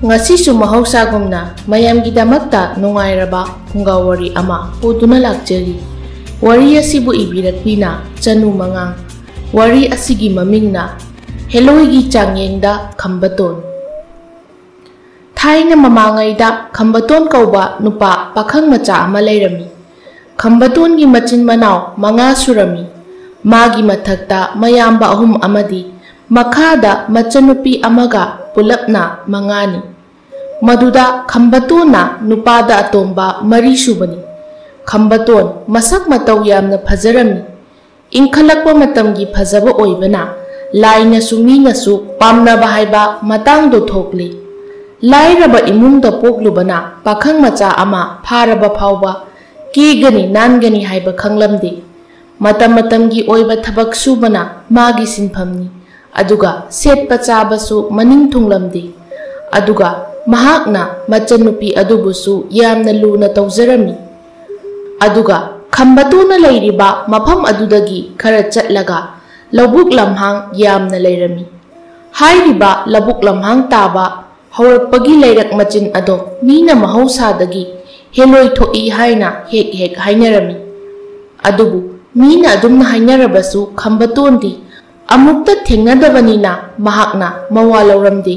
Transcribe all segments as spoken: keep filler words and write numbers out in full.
ꯉꯁꯤꯁꯨ ꯃꯍꯧꯁꯥꯒꯨꯝꯅ ꯃꯌꯥꯝꯒꯤꯗꯃꯛꯇ ꯅꯨꯡꯉꯥꯏꯔꯕ ꯐꯨꯡꯒꯥ ꯋꯥꯔꯤ ꯑꯃ ꯄꯨꯗꯨꯅ ꯂꯥꯛꯆꯔꯤ꯫ ꯋꯥꯔꯤ ꯑꯁꯤꯕꯨ ꯏꯕꯤꯔꯛꯄꯤꯅ ꯆꯅꯨ ꯃꯉꯥꯡ꯫ ꯋꯥꯔꯤ ꯑꯁꯤꯒꯤ ꯃꯃꯤꯡꯅ ꯍꯦꯂꯣꯏꯒꯤ ꯆꯥꯡꯌꯦꯡꯗ ꯈꯝꯕꯇꯣꯟ꯫ ꯊꯥꯏꯅ ꯃꯃꯥꯡꯉꯩꯗ ꯈꯝꯕꯇꯣꯟ ꯀꯧꯕ ꯅꯨꯄꯥ ꯄꯥꯈꯪ ꯃꯆꯥ ꯑꯃ ꯂꯩꯔꯝꯃꯤ꯫ ꯈꯝꯕꯇꯣꯟꯒꯤ ꯃꯆꯤꯟ ꯃꯅꯥꯎ ꯃꯉꯥ ꯁꯨꯔꯝꯃꯤ꯫ ꯃꯥꯒꯤ ꯃꯊꯛꯇ ꯃꯌꯥꯝꯕ ꯑꯍꯨꯝ ꯑꯃꯗꯤ ꯃꯈꯥꯗ ꯃꯆꯟꯅꯨꯄꯤ ꯑꯃꯒ ꯄꯨꯂꯞꯅ ꯃꯉꯥꯅꯤ꯫ ꯃꯗꯨꯗ ꯈꯝꯕꯇꯣꯟꯅ ꯅꯨꯄꯥꯗ ꯑꯇꯣꯝꯕ ꯃꯔꯤ ꯁꯨꯕꯅꯤ꯫ ꯈꯝꯕꯇꯣꯟ ꯃꯁꯛ ꯃꯇꯧ ꯌꯥꯝꯅ ꯐꯖꯔꯝꯃꯤ꯫ ꯏꯟꯈꯠꯂꯛꯄ ꯃꯇꯝꯒꯤ ꯐꯖꯕ ꯑꯣꯏꯕꯅ ꯂꯥꯏꯅꯁꯨ ꯃꯤꯅꯁꯨ ꯄꯥꯝꯅꯕ ꯍꯥꯏꯕ ꯃꯇꯥꯡꯗꯣ ꯊꯣꯛꯂꯤ꯫ ꯂꯥꯏꯔꯕ ꯏꯃꯨꯡꯗ ꯄꯣꯛꯂꯨꯕꯅ ꯄꯥꯈꯪ ꯃꯆꯥ ꯑꯃ ꯐꯥꯔꯕ ꯐꯥꯎꯕ ꯀꯦꯒꯅꯤ ꯅꯥꯟꯒꯅꯤ ꯍꯥꯏꯕ ꯈꯪꯂꯝꯗꯦ꯫ ꯃꯇꯝ ꯃꯇꯝꯒꯤ ꯑꯣꯏꯕ ꯊꯕꯛ ꯁꯨꯕꯅ ꯃꯥꯒꯤ ꯁꯤꯟꯐꯝꯅꯤ꯫ ꯑꯗꯨꯒ ꯁꯦꯠꯄ ꯆꯥꯕꯁꯨ ꯃꯅꯤꯡ ꯊꯨꯡꯂꯝꯗꯦ꯫ ꯑꯗꯨꯒ ꯃꯍꯥꯛꯅ ꯃꯆꯟꯅꯨꯄꯤ ꯑꯗꯨꯕꯨꯁꯨ ꯌꯥꯝꯅ ꯂꯨꯅ ꯇꯧꯖꯔꯝꯃꯤ꯫ ꯑꯗꯨꯒ ꯈꯝꯕꯇꯣꯟꯅ ꯂꯩꯔꯤꯕ ꯃꯐꯝ ꯑꯗꯨꯗꯒꯤ ꯈꯔ ꯆꯠꯂꯒ ꯂꯧꯕꯨꯛ ꯂꯝꯍꯥꯡ ꯌꯥꯝꯅ ꯂꯩꯔꯝꯃꯤ꯫ ꯍꯥꯏꯔꯤꯕ ꯂꯧꯕꯨꯛ ꯂꯝꯍꯥꯡ ꯇꯥꯕ ꯍꯧꯔꯛꯄꯒꯤ ꯂꯩꯔꯛ ꯃꯆꯤꯟ ꯑꯗꯣ ꯃꯤꯅ ꯃꯍꯧꯁꯥꯗꯒꯤ ꯍꯦꯂꯣꯏ ꯊꯣꯛꯏ ꯍꯥꯏꯅ ꯍꯦꯛ ꯍꯦꯛ ꯍꯥꯏꯅꯔꯝꯃꯤ꯫ ꯑꯗꯨꯕꯨ ꯃꯤꯅ ꯑꯗꯨꯝꯅ ꯍꯥꯏꯅꯔꯕꯁꯨ ꯈꯝꯕꯇꯣꯟꯗꯤ ꯑꯃꯨꯛꯇ ꯊꯦꯡꯅꯗꯕꯅꯤꯅ ꯃꯍꯥꯛꯅ ꯃꯋꯥ ꯂꯧꯔꯝꯗꯦ꯫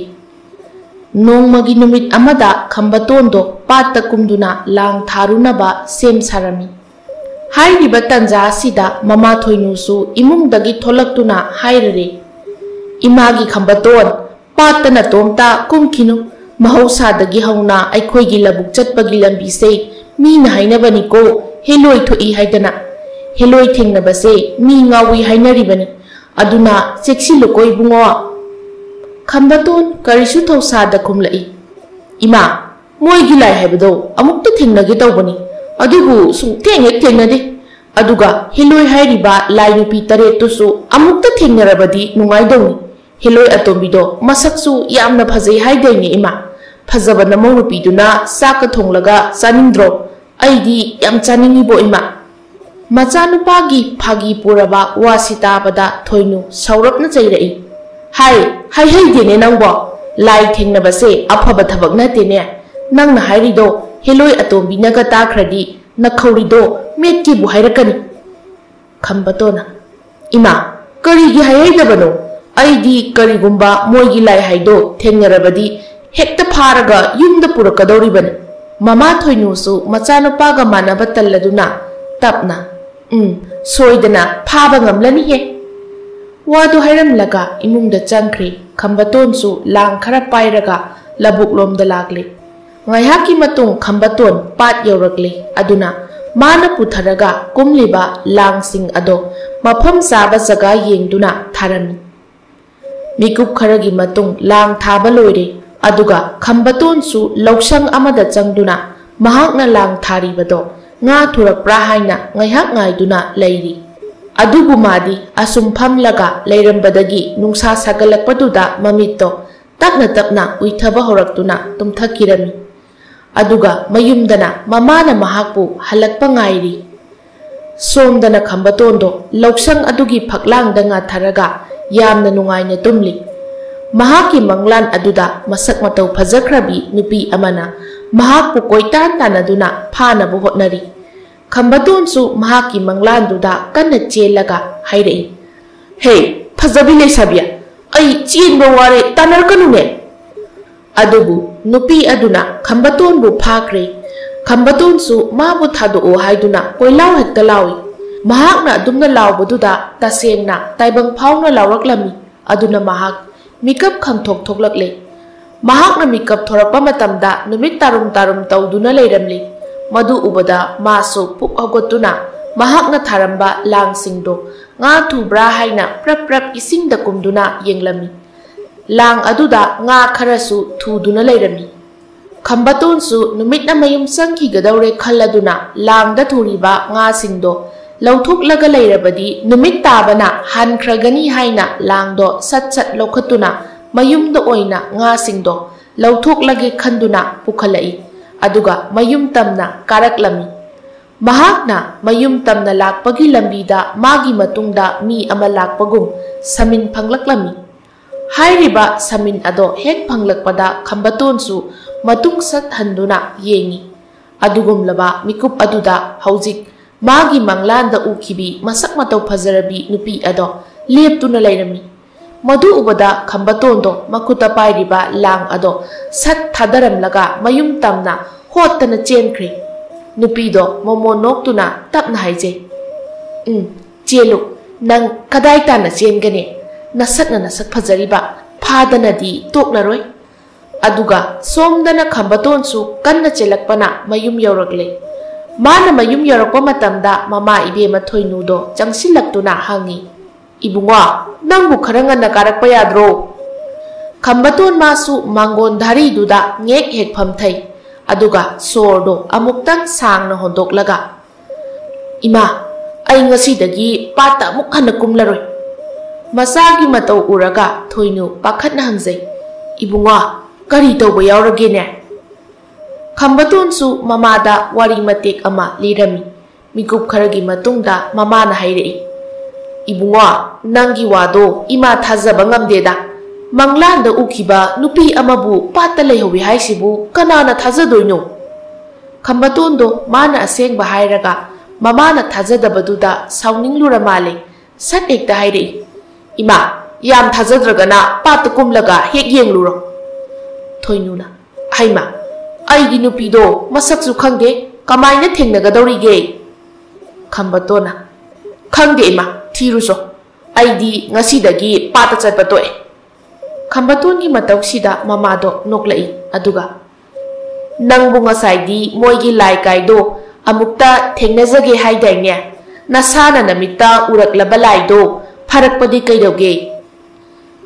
ꯅꯣꯡꯃꯒꯤ ꯅꯨꯃꯤꯠ ꯑꯃꯗ ꯈꯝꯕꯇꯣꯟꯗꯣ ꯄꯥꯠꯇ ꯀꯨꯝꯗꯨꯅ ꯂꯥꯡ ꯊꯥꯔꯨꯅꯕ ꯁꯦꯝ ꯁꯥꯔꯝꯃꯤ꯫ ꯍꯥꯏꯔꯤꯕ ꯇꯟꯖꯥ ꯑꯁꯤꯗ ꯃꯃꯥ ꯊꯣꯏꯅꯨꯁꯨ ꯏꯃꯨꯡꯗꯒꯤ ꯊꯣꯛꯂꯛꯇꯨꯅ ꯍꯥꯏꯔꯔꯦ, "ꯏꯃꯥꯒꯤ ꯈꯝꯕꯇꯣꯟ, ꯄꯥꯠꯇ ꯅꯇꯣꯝꯇ ꯀꯨꯝꯈꯤꯅꯨ꯫ ꯃꯍꯧꯁꯥꯗꯒꯤ ꯍꯧꯅ ꯑꯩꯈꯣꯏꯒꯤ ꯂꯧꯕꯨꯛ ꯆꯠꯄꯒꯤ ꯂꯝꯕꯤꯁꯦ ꯃꯤꯅ ꯍꯥꯏꯅꯕꯅꯤꯀꯣ, ꯍꯦꯂꯣꯏ ꯊꯣꯛꯏ ꯍꯥꯏꯗꯅ꯫ ꯍꯦꯂꯣꯏ ꯊꯦꯡꯅꯕꯁꯦ ꯃꯤ ꯉꯥꯎꯏ ꯍꯥꯏꯅꯔꯤꯕꯅꯤ꯫ ꯑꯗꯨꯅ ꯆꯦꯛꯁꯤꯜꯂꯨꯀꯣ ꯏꯕꯨꯡꯉꯣ꯫" ꯈꯝꯕꯇꯣꯟ ꯀꯔꯤꯁꯨ ꯊꯧꯁꯥꯗ ꯈꯨꯝꯂꯛꯏ, "ꯏꯃꯥ, ꯃꯣꯏꯒꯤ ꯂꯥꯏ ꯍꯥꯏꯕꯗꯣ ꯑꯃꯨꯛꯇ ꯊꯦꯡꯅꯒꯦ ꯇꯧꯕꯅꯤ, ꯑꯗꯨꯕꯨ ꯁꯨꯡꯊꯦꯡ ꯍꯦꯛ ꯊꯦꯡꯅꯗꯦ꯫ ꯑꯗꯨꯒ ꯍꯦꯂꯣꯏ ꯍꯥꯏꯔꯤꯕ ꯂꯥꯏ ꯅꯨꯄꯤ ꯇꯔꯦꯠꯇꯨꯁꯨ ꯑꯃꯨꯛꯇ ꯊꯦꯡꯅꯔꯕꯗꯤ ꯅꯨꯡꯉꯥꯏꯗꯧꯅꯤ꯫ ꯍꯦꯂꯣꯏ ꯑꯇꯣꯝꯕꯤꯗꯣ ꯃꯁꯛꯁꯨ ꯌꯥꯝꯅ ꯐꯖꯩ ꯍꯥꯏꯗꯥꯏꯅꯦ ꯏꯃꯥ? ꯐꯖꯕ ꯅꯃꯧ ꯅꯨꯄꯤꯗꯨꯅ ꯆꯥꯛꯀ ꯊꯣꯡꯂꯒ ꯆꯥꯅꯤꯡꯗ꯭ꯔꯣ? ꯑꯩꯗꯤ ꯌꯥꯝ ꯆꯥꯅꯤꯡꯉꯤꯕꯣ ꯏꯃꯥ꯫" ꯃꯆꯥꯅꯨꯄꯥꯒꯤ ꯐꯥꯒꯤ ꯄꯨꯔꯕ ꯋꯥꯁꯤ ꯇꯥꯕꯗ ꯊꯣꯏꯅꯨ ꯁꯥꯎꯔꯞꯅ ꯆꯩꯔꯛꯏ꯫ "ꯍꯥꯏ, ꯍꯥꯏꯍꯩꯗꯦꯅꯦ ꯅꯪꯕꯣ꯫ "ꯂꯥꯏ ꯊꯦꯡꯅꯕꯁꯦ ꯑꯐꯕ ꯊꯕꯛ ꯅꯠꯇꯦꯅꯦ꯫ ꯅꯪꯅ ꯍꯥꯏꯔꯤꯗꯣ ꯍꯦꯂꯣꯏ ꯑꯇꯣꯝꯕꯤꯅꯒ ꯇꯥꯈ꯭ꯔꯗꯤ ꯅꯈꯧꯔꯤꯗꯣ ꯃꯦꯠꯀꯦꯕꯨ ꯍꯥꯏꯔꯛꯀꯅꯤ"꯫ ꯈꯝꯕꯇꯣꯟꯅ, "ꯏꯃꯥ, ꯀꯔꯤꯒꯤ ꯍꯥꯏꯍꯩꯗꯕꯅꯣ? ꯑꯩꯗꯤ ꯀꯔꯤꯒꯨꯝꯕ ꯃꯣꯏꯒꯤ ꯂꯥꯏ ꯍꯥꯏꯗꯣ ꯊꯦꯡꯅꯔꯕꯗꯤ ꯍꯦꯛꯇ ꯐꯥꯔꯒ ꯌꯨꯝꯗ ꯄꯨꯔꯛꯀꯗꯧꯔꯤꯕꯅꯤ"꯫ ꯃꯃꯥ ꯊꯣꯏꯅꯨꯁꯨ ꯃꯆꯥꯅꯨꯄꯥꯒ ꯃꯥꯟꯅꯕ ꯇꯜꯂꯗꯨꯅ ꯇꯞꯅ, "ꯎꯝ, ꯁꯣꯏꯗꯅ ꯐꯥꯕ ꯉꯝꯂꯅꯤꯍꯦ"꯫ ꯋꯥꯗꯨ ꯍꯥꯏꯔꯝꯂꯒ ꯏꯃꯨꯡꯗ ꯆꯪꯈ꯭ꯔꯦ꯫ ꯈꯝꯕꯇꯣꯟꯁꯨ ꯂꯥꯡ ꯈꯔ ꯄꯥꯏꯔꯒ ꯂꯧꯕꯨꯛꯂꯣꯝꯗ ꯂꯥꯛꯂꯦ꯫ ꯉꯥꯏꯍꯥꯛꯀꯤ ꯃꯇꯨꯡ ꯈꯝꯕꯇꯣꯟ ꯄꯥꯠ ꯌꯧꯔꯛꯂꯦ꯫ ꯑꯗꯨꯅ ꯃꯥꯅ ꯄꯨꯊꯔꯒ ꯀꯨꯝꯂꯤꯕ ꯂꯥꯡꯁꯤꯡ ꯑꯗꯣ ꯃꯐꯝ ꯆꯥꯕ ꯖꯒꯥ ꯌꯦꯡꯗꯨꯅ ꯊꯥꯔꯝꯃꯤ꯫ ꯃꯤꯀꯨꯞ ꯈꯔꯒꯤ ꯃꯇꯨꯡ ꯂꯥꯡ ꯊꯥꯕ ꯂꯣꯏꯔꯦ꯫ ꯑꯗꯨꯒ ꯈꯝꯕꯇꯣꯟꯁꯨ ꯂꯧꯁꯪ ꯑꯃꯗ ꯆꯪꯗꯨꯅ ꯃꯍꯥꯛꯅ ꯂꯥꯡ ꯊꯥꯔꯤꯕꯗꯣ ꯉꯥ ꯊꯨꯔꯛꯄ꯭ꯔꯥ ꯍꯥꯏꯅ ꯉꯥꯏꯍꯥꯛ ꯉꯥꯏꯗꯨꯅ ꯂꯩꯔꯤ꯫ ꯑꯗꯨꯕꯨ ꯃꯥꯗꯤ ꯑꯁꯨꯝ ꯐꯝꯂꯒ ꯂꯩꯔꯝꯕꯗꯒꯤ ꯅꯨꯡꯁꯥ ꯁꯥꯒꯠꯂꯛꯄꯗꯨꯗ ꯃꯃꯤꯠꯇꯣ ꯇꯞꯅ ꯇꯞꯅ ꯎꯏꯊꯕ ꯍꯧꯔꯛꯇꯨꯅ ꯇꯨꯝꯊꯈꯤꯔꯝꯃꯤ꯫ ꯑꯗꯨꯒ ꯃꯌꯨꯝꯗꯅ ꯃꯃꯥꯅ ꯃꯍꯥꯛꯄꯨ ꯍꯜꯂꯛꯄ ꯉꯥꯏꯔꯤ꯫ ꯁꯣꯝꯗꯅ ꯈꯝꯕꯇꯣꯟꯗꯣ ꯂꯧꯁꯪ ꯑꯗꯨꯒꯤ ꯐꯛꯂꯥꯡꯗ ꯉꯥꯊꯔꯒ ꯌꯥꯝꯅ ꯅꯨꯡꯉꯥꯏꯅ ꯇꯨꯝꯂꯤ꯫ ꯃꯍꯥꯛꯀꯤ ꯃꯪꯂꯥꯟ ꯑꯗꯨꯗ ꯃꯁꯛ ꯃꯇꯧ ꯐꯖꯈ꯭ꯔꯕꯤ ꯅꯨꯄꯤ ꯑꯃꯅ ꯃꯍꯥꯛꯄꯨ ꯀꯣꯏꯇꯥꯟ ꯇꯥꯟꯅꯗꯨꯅ ꯐꯥꯅꯕ ꯍꯣꯠꯅꯔꯤ꯫ ꯈꯝꯕꯇꯣꯟꯁꯨ ꯃꯍꯥꯛꯀꯤ ꯃꯪꯂꯥꯟꯗꯨꯗ ꯀꯟꯅ ꯆꯦꯜꯂꯒ ꯍꯥꯏꯔꯛꯏ, "ꯍꯦ, ꯐꯖꯕꯤ ꯂꯩꯁꯥꯕꯤ, ꯑꯩ ꯆꯦꯟꯕ ꯋꯥꯔꯦ, ꯇꯥꯟꯅꯔꯛꯀꯅꯨꯅꯦ!" ꯑꯗꯨꯕꯨ ꯅꯨꯄꯤ ꯑꯗꯨꯅ ꯈꯝꯕꯇꯣꯟꯕꯨ ꯐꯥꯈ꯭ꯔꯦ꯫ ꯈꯝꯕꯇꯣꯟꯁꯨ ꯃꯥꯕꯨ ꯊꯥꯗꯣꯛꯑꯣ ꯍꯥꯏꯗꯨꯅ ꯀꯣꯏꯂꯥꯎ ꯍꯦꯛꯇ ꯂꯥꯎꯏ꯫ ꯃꯍꯥꯛꯅ ꯑꯗꯨꯝꯅ ꯂꯥꯎꯕꯗꯨꯗ ꯇꯁꯦꯡꯅ ꯇꯥꯏꯕꯪ ꯐꯥꯎꯅ ꯂꯥꯎꯔꯛꯂꯝꯃꯤ꯫ ꯑꯗꯨꯅ ꯃꯍꯥꯛ ꯃꯤꯀꯞ ꯈꯪꯊꯣꯛ ꯊꯣꯛꯂꯛꯂꯦ꯫ ꯃꯍꯥꯛꯅ ꯃꯤꯀꯞ ꯊꯣꯔꯛꯄ ꯃꯇꯝꯗ ꯅꯨꯃꯤꯠ ꯇꯥꯔꯨꯝ ꯇꯥꯔꯨꯝ ꯇꯧꯗꯨꯅ ꯂꯩꯔꯝꯂꯤ꯫ ꯃꯗꯨ ꯎꯕꯗ ꯃꯥꯁꯨ ꯄꯨꯛ ꯍꯧꯒꯠꯇꯨꯅ ꯃꯍꯥꯛꯅ ꯊꯥꯔꯝꯕ ꯂꯥꯡꯁꯤꯡꯗꯣ ꯉꯥ ꯊꯨꯕ꯭ꯔꯥ ꯍꯥꯏꯅ ꯄ꯭ꯔꯞ ꯄ꯭ꯔꯞ ꯏꯁꯤꯡꯗ ꯀꯨꯝꯗꯨꯅ ꯌꯦꯡꯂꯝꯃꯤ꯫ ꯂꯥꯡ ꯑꯗꯨꯗ ꯉꯥ ꯈꯔꯁꯨ ꯊꯨꯗꯨꯅ ꯂꯩꯔꯝꯃꯤ꯫ ꯈꯝꯕꯇꯣꯟꯁꯨ ꯅꯨꯃꯤꯠꯅ ꯃꯌꯨꯝ ꯆꯪꯈꯤꯒꯗꯧꯔꯦ ꯈꯜꯂꯗꯨꯅ ꯂꯥꯡꯗ ꯊꯨꯔꯤꯕ ꯉꯥꯁꯤꯡꯗꯣ ꯂꯧꯊꯣꯛꯂꯒ ꯂꯩꯔꯕꯗꯤ ꯅꯨꯃꯤꯠ ꯇꯥꯕꯅ ꯍꯟꯈ꯭ꯔꯒꯅꯤ ꯍꯥꯏꯅ ꯂꯥꯡꯗꯣ ꯁꯠ ꯁꯠ ꯂꯧꯈꯠꯇꯨꯅ ꯃꯌꯨꯝꯗ ꯑꯣꯏꯅ ꯉꯥꯁꯤꯡꯗꯣ ꯂꯧꯊꯣꯛꯂꯒꯦ ꯈꯟꯗꯨꯅ ꯄꯨꯈꯠꯂꯛꯏ꯫ ꯑꯗꯨꯒ ꯃꯌꯨꯝ ꯇꯝꯅ ꯀꯥꯔꯛꯂꯝꯃꯤ꯫ ꯃꯍꯥꯛꯅ ꯃꯌꯨꯝ ꯇꯝꯅ ꯂꯥꯛꯄꯒꯤ ꯂꯝꯕꯤꯗ ꯃꯥꯒꯤ ꯃꯇꯨꯡꯗ ꯃꯤ ꯑꯃ ꯂꯥꯛꯄꯒꯨꯝ ꯁꯃꯤꯟ ꯐꯪꯂꯛꯂꯝꯃꯤ꯫ ꯍꯥꯏꯔꯤꯕ ꯁꯃꯤꯟ ꯑꯗꯣ ꯍꯦꯛ ꯐꯪꯂꯛꯄꯗ ꯈꯝꯕꯇꯣꯟꯁꯨ ꯃꯇꯨꯡ ꯁꯠ ꯍꯟꯗꯨꯅ ꯌꯦꯡꯏ꯫ ꯑꯗꯨꯒꯨꯝꯂꯕ ꯃꯤꯀꯨꯞ ꯑꯗꯨꯗ ꯍꯧꯖꯤꯛ ꯃꯥꯒꯤ ꯃꯪꯂꯥꯟꯗ ꯎꯈꯤꯕꯤ ꯃꯁꯛ ꯃꯇꯧ ꯐꯖꯔꯕꯤ ꯅꯨꯄꯤ ꯑꯗꯣ ꯂꯦꯞꯇꯨꯅ ꯂꯩꯔꯝꯃꯤ꯫ ꯃꯗꯨ ꯎꯕꯗ ꯈꯝꯕꯇꯣꯟꯗꯣ ꯃꯈꯨꯠꯇ ꯄꯥꯏꯔꯤꯕ ꯂꯥꯡ ꯑꯗꯣ ꯁꯠ ꯊꯥꯗꯔꯝꯂꯒ ꯃꯌꯨꯝ ꯇꯝꯅ ꯍꯣꯠꯇꯅ ꯆꯦꯟꯈ꯭ꯔꯦ꯫ ꯅꯨꯄꯤꯗꯣ ꯃꯣꯃꯣꯟ ꯅꯣꯛꯇꯨꯅ ꯇꯞꯅ ꯍꯥꯏꯖꯩ, "ꯎꯝ, ꯆꯦꯜꯂꯨ꯫ ꯅꯪ ꯀꯗꯥꯏ ꯇꯥꯟꯅ ꯆꯦꯟꯒꯅꯤ? ꯅꯁꯛꯅ ꯅꯁꯛ ꯐꯖꯔꯤꯕ, ꯐꯥꯗꯅꯗꯤ ꯇꯣꯛꯂꯔꯣꯏ"꯫ ꯑꯗꯨꯒ ꯁꯣꯝꯗꯅ ꯈꯝꯕꯇꯣꯟꯁꯨ ꯀꯟꯅ ꯆꯦꯜꯂꯛꯄꯅ ꯃꯌꯨꯝ ꯌꯧꯔꯛꯂꯦ꯫ ꯃꯥꯅ ꯃꯌꯨꯝ ꯌꯧꯔꯛꯄ ꯃꯇꯝꯗ ꯃꯃꯥ ꯏꯕꯦꯝꯃ ꯊꯣꯏꯅꯨꯗꯣ ꯆꯪꯁꯤꯜꯂꯛꯇꯨꯅ ꯍꯪꯉꯤ, "ꯏꯕꯨꯡꯉꯣ, ꯅꯪꯕꯨ ꯈꯔ ꯉꯟꯅ ꯀꯥꯔꯛꯄ ꯌꯥꯗ꯭ꯔꯣ?" ꯈꯝꯕꯇꯣꯟ ꯃꯥꯁꯨ ꯃꯥꯡꯒꯣꯟ ꯙꯥꯔꯤꯗꯨꯗ ꯉꯦꯛ ꯍꯦꯛ ꯐꯝꯊꯩ꯫ ꯑꯗꯨꯒ ꯁꯣꯔꯗꯣ ꯑꯃꯨꯛꯇꯪ ꯁꯥꯡꯅ ꯍꯣꯟꯗꯣꯛꯂꯒ, "ꯏꯃꯥ, ꯑꯩ ꯉꯁꯤꯗꯒꯤ ꯄꯥꯠꯇ ꯑꯃꯨꯛ ꯍꯟꯅ ꯀꯨꯝꯂꯔꯣꯏ"꯫ ꯃꯆꯥꯒꯤ ꯃꯇꯧ ꯎꯔꯒ ꯊꯣꯏꯅꯨ ꯄꯥꯈꯠꯅ ꯍꯪꯖꯩ, "ꯏꯕꯨꯡꯉꯣ, ꯀꯔꯤ ꯇꯧꯕ ꯌꯥꯎꯔꯒꯦꯅꯦ?" ꯈꯝꯕꯇꯣꯟꯁꯨ ꯃꯃꯥꯗ ꯋꯥꯔꯤ ꯃꯇꯦꯛ ꯑꯃ ꯂꯤꯔꯝꯃꯤ꯫ ꯃꯤꯀꯨꯞ ꯈꯔꯒꯤ ꯃꯇꯨꯡꯗ ꯃꯃꯥꯅ ꯍꯥꯏꯔꯛꯏ, "ꯏꯕꯨꯡꯉꯣ, ꯅꯪꯒꯤ ꯋꯥꯗꯣ ꯏꯃꯥ ꯊꯥꯖꯕ ꯉꯝꯗꯦꯗ꯫ ꯃꯪꯂꯥꯟꯗ ꯎꯈꯤꯕ ꯅꯨꯄꯤ ꯑꯃꯕꯨ ꯄꯥꯠꯇ ꯂꯩꯍꯧꯋꯤ ꯍꯥꯏꯁꯤꯕꯨ ꯀꯅꯥꯅ ꯊꯥꯖꯗꯣꯏꯅꯣ?" ꯈꯝꯕꯇꯣꯟꯗꯣ ꯃꯥꯅ ꯑꯁꯦꯡꯕ ꯍꯥꯏꯔꯒ ꯃꯃꯥꯅ ꯊꯥꯖꯗꯕꯗꯨꯗ ꯁꯥꯎꯅꯤꯡꯂꯨꯔ ꯃꯥꯜꯂꯦ꯫ ꯁꯠ ꯍꯦꯛꯇ ꯍꯥꯏꯔꯛꯏ, "ꯏꯃꯥ, ꯌꯥꯝ ꯊꯥꯖꯗ꯭ꯔꯒꯅ ꯄꯥꯠꯇ ꯀꯨꯝꯂꯒ ꯍꯦꯛ ꯌꯦꯡꯂꯨꯔꯣ"꯫ ꯊꯣꯏꯅꯨꯅ, "ꯍꯩꯃꯥ, ꯑꯩꯒꯤ ꯅꯨꯄꯤꯗꯣ ꯃꯁꯛꯁꯨ ꯈꯪꯗꯦ, ꯀꯃꯥꯏꯅ ꯊꯦꯡꯅꯒꯗꯧꯔꯤꯒꯦ?" ꯈꯝꯕꯇꯣꯟꯅ, "ꯈꯪꯗꯦ ꯏꯃꯥ, ꯊꯤꯔꯨꯁꯣ꯫ ꯑꯩꯗꯤ ꯉꯁꯤꯗꯒꯤ ꯄꯥꯠꯇ ꯆꯠꯄ ꯇꯣꯛꯑꯦ"꯫ ꯈꯝꯕꯇꯣꯟꯒꯤ ꯃꯇꯧꯁꯤꯗ ꯃꯃꯥꯗꯣ ꯅꯣꯛꯂꯛꯏ꯫ ꯑꯗꯨꯒ, "ꯅꯪꯕꯨ ꯉꯁꯥꯏꯗꯤ ꯃꯣꯏꯒꯤ ꯂꯥꯏ ꯀꯥꯏꯗꯣ ꯑꯃꯨꯛꯇ ꯊꯦꯡꯅꯖꯒꯦ ꯍꯥꯏꯗꯥꯏꯅꯦ? ꯅꯁꯥꯅ ꯅꯃꯤꯠꯇ ꯎꯔꯛꯂꯕ ꯂꯥꯏꯗꯣ ꯐꯔꯛꯄꯗꯤ ꯀꯩꯗꯧꯒꯦ?"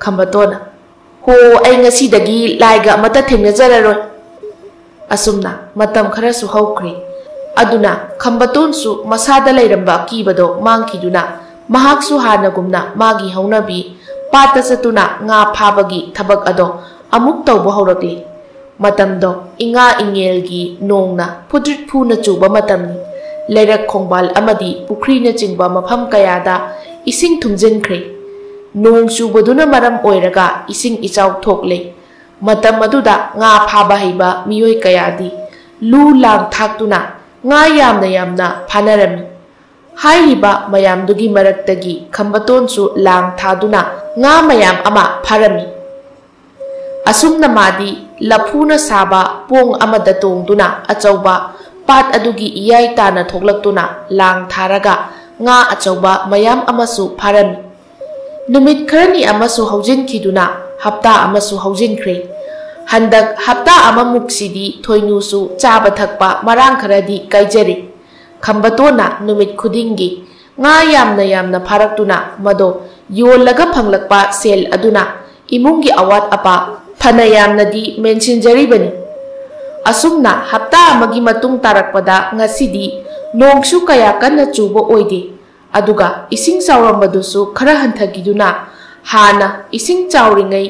ꯈꯝꯕꯇꯣꯟꯅ, "ꯍꯣ, ꯑꯩ ꯉꯁꯤꯗꯒꯤ ꯂꯥꯏꯒ ꯑꯃꯠꯇ ꯊꯦꯡꯅꯖꯔꯔꯣꯏ"꯫ ꯑꯁꯨꯝꯅ ꯃꯇꯝ ꯈꯔꯁꯨ ꯍꯧꯈ꯭ꯔꯦ꯫ ꯑꯗꯨꯅ ꯈꯝꯕꯇꯣꯟꯁꯨ ꯃꯁꯥꯗ ꯂꯩꯔꯝꯕ ꯑꯀꯤꯕꯗꯣ ꯃꯥꯡꯈꯤꯗꯨꯅ ꯃꯍꯥꯛꯁꯨ ꯍꯥꯟꯅꯒꯨꯝꯅ ꯃꯥꯒꯤ ꯍꯧꯅꯕꯤ ꯄꯥꯠꯇ ꯆꯠꯇꯨꯅ ꯉꯥ ꯐꯥꯕꯒꯤ ꯊꯕꯛ ꯑꯗꯣ ꯑꯃꯨꯛ ꯇꯧꯕ ꯍꯧꯔꯛꯂꯤ꯫ ꯃꯇꯝꯗꯣ ꯏꯉꯥ ꯏꯉꯦꯜꯒꯤ ꯅꯣꯡꯅ ꯐꯨꯗ꯭ꯔꯤꯠ ꯐꯨꯅ ꯆꯨꯕ ꯃꯇꯝꯅꯤ꯫ ꯂꯩꯔꯛ ꯈꯣꯡꯕꯥꯜ ꯑꯃꯗꯤ ꯄꯨꯈ꯭ꯔꯤꯅꯆꯤꯡꯕ ꯃꯐꯝ ꯀꯌꯥꯗ ꯏꯁꯤꯡ ꯊꯨꯝꯖꯤꯟꯈ꯭ꯔꯦ꯫ ꯅꯣꯡ ꯆꯨꯕꯗꯨꯅ ꯃꯔꯝ ꯑꯣꯏꯔꯒ ꯏꯁꯤꯡ ꯏꯆꯥꯎ ꯊꯣꯛꯂꯦ꯫ ꯃꯇꯝ ꯑꯗꯨꯗ ꯉꯥ ꯐꯥꯕ ꯍꯩꯕ ꯃꯤꯑꯣꯏ ꯀꯌꯥꯗꯤ ꯂꯨ ꯂꯥꯡ ꯊꯥꯛꯇꯨꯅ ꯉꯥ ꯌꯥꯝꯅ ꯌꯥꯝꯅ ꯐꯥꯅꯔꯝꯃꯤ꯫ ꯍꯥꯏꯔꯤꯕ ꯃꯌꯥꯝꯗꯨꯒꯤ ꯃꯔꯛꯇꯒꯤ ꯈꯝꯕꯇꯣꯟꯁꯨ ꯂꯥꯡ ꯊꯥꯗꯨꯅ ꯉꯥ ꯃꯌꯥꯝ ꯑꯃ ꯐꯥꯔꯝꯃꯤ꯫ ꯑꯁꯨꯝꯅ ꯃꯥꯗꯤ ꯂꯐꯨꯅ ꯁꯥꯕ ꯄꯣꯡ ꯑꯃꯗ ꯇꯣꯡꯗꯨꯅ ꯑꯆꯧꯕ ꯄꯥꯠ ꯑꯗꯨꯒꯤ ꯏꯌꯥꯏ ꯇꯥꯅ ꯊꯣꯛꯂꯛꯇꯨꯅ ꯂꯥꯡ ꯊꯥꯔꯒ ꯉꯥ ꯑꯆꯧꯕ ꯃꯌꯥꯝ ꯑꯃꯁꯨ ꯐꯥꯔꯝꯃꯤ꯫ ꯅꯨꯃꯤꯠ ꯈꯔꯅꯤ ꯑꯃꯁꯨ ꯍꯧꯖꯤꯟꯈꯤꯗꯨꯅ ꯍꯞꯇꯥ ꯑꯃꯁꯨ ꯍꯧꯖꯤꯟꯈ꯭ꯔꯦ꯫ ꯍꯟꯗꯛ ꯍꯞꯇꯥ ꯑꯃꯃꯨꯛꯁꯤꯗꯤ ꯊꯣꯏꯅꯨꯁꯨ ꯆꯥꯕ ꯊꯛꯄ ꯃꯔꯥꯡ ꯈꯔꯗꯤ ꯀꯥꯏꯖꯔꯦ꯫ ꯈꯝꯕꯇꯣꯟꯅ ꯅꯨꯃꯤꯠ ꯈꯨꯗꯤꯡꯒꯤ ꯉꯥ ꯌꯥꯝꯅ ꯌꯥꯝꯅ ꯐꯥꯔꯛꯇꯨꯅ ꯃꯗꯣ ꯌꯣꯜꯂꯒ ꯐꯪꯂꯛꯄ ꯁꯦꯜ ꯑꯗꯨꯅ ꯏꯃꯨꯡꯒꯤ ꯑꯋꯥꯠ ꯑꯄꯥ ꯐꯅ ꯌꯥꯝꯅꯗꯤ ꯃꯦꯟꯁꯤꯟꯖꯔꯤꯕꯅꯤ꯫ ꯑꯁꯨꯝꯅ ꯍꯞꯇꯥ ꯑꯃꯒꯤ ꯃꯇꯨꯡ ꯇꯥꯔꯛꯄꯗ ꯉꯁꯤꯗꯤ ꯅꯣꯡꯁꯨ ꯀꯌꯥ ꯀꯟꯅ ꯆꯨꯕ ꯑꯣꯏꯗꯦ꯫ ꯑꯗꯨꯒ ꯏꯁꯤꯡ ꯆꯥꯎꯔꯝꯕꯗꯨꯁꯨ ꯈꯔ ꯍꯟꯊꯈꯤꯗꯨꯅ ꯍꯥꯟꯅ ꯏꯁꯤꯡ ꯆꯥꯎꯔꯤꯉꯩ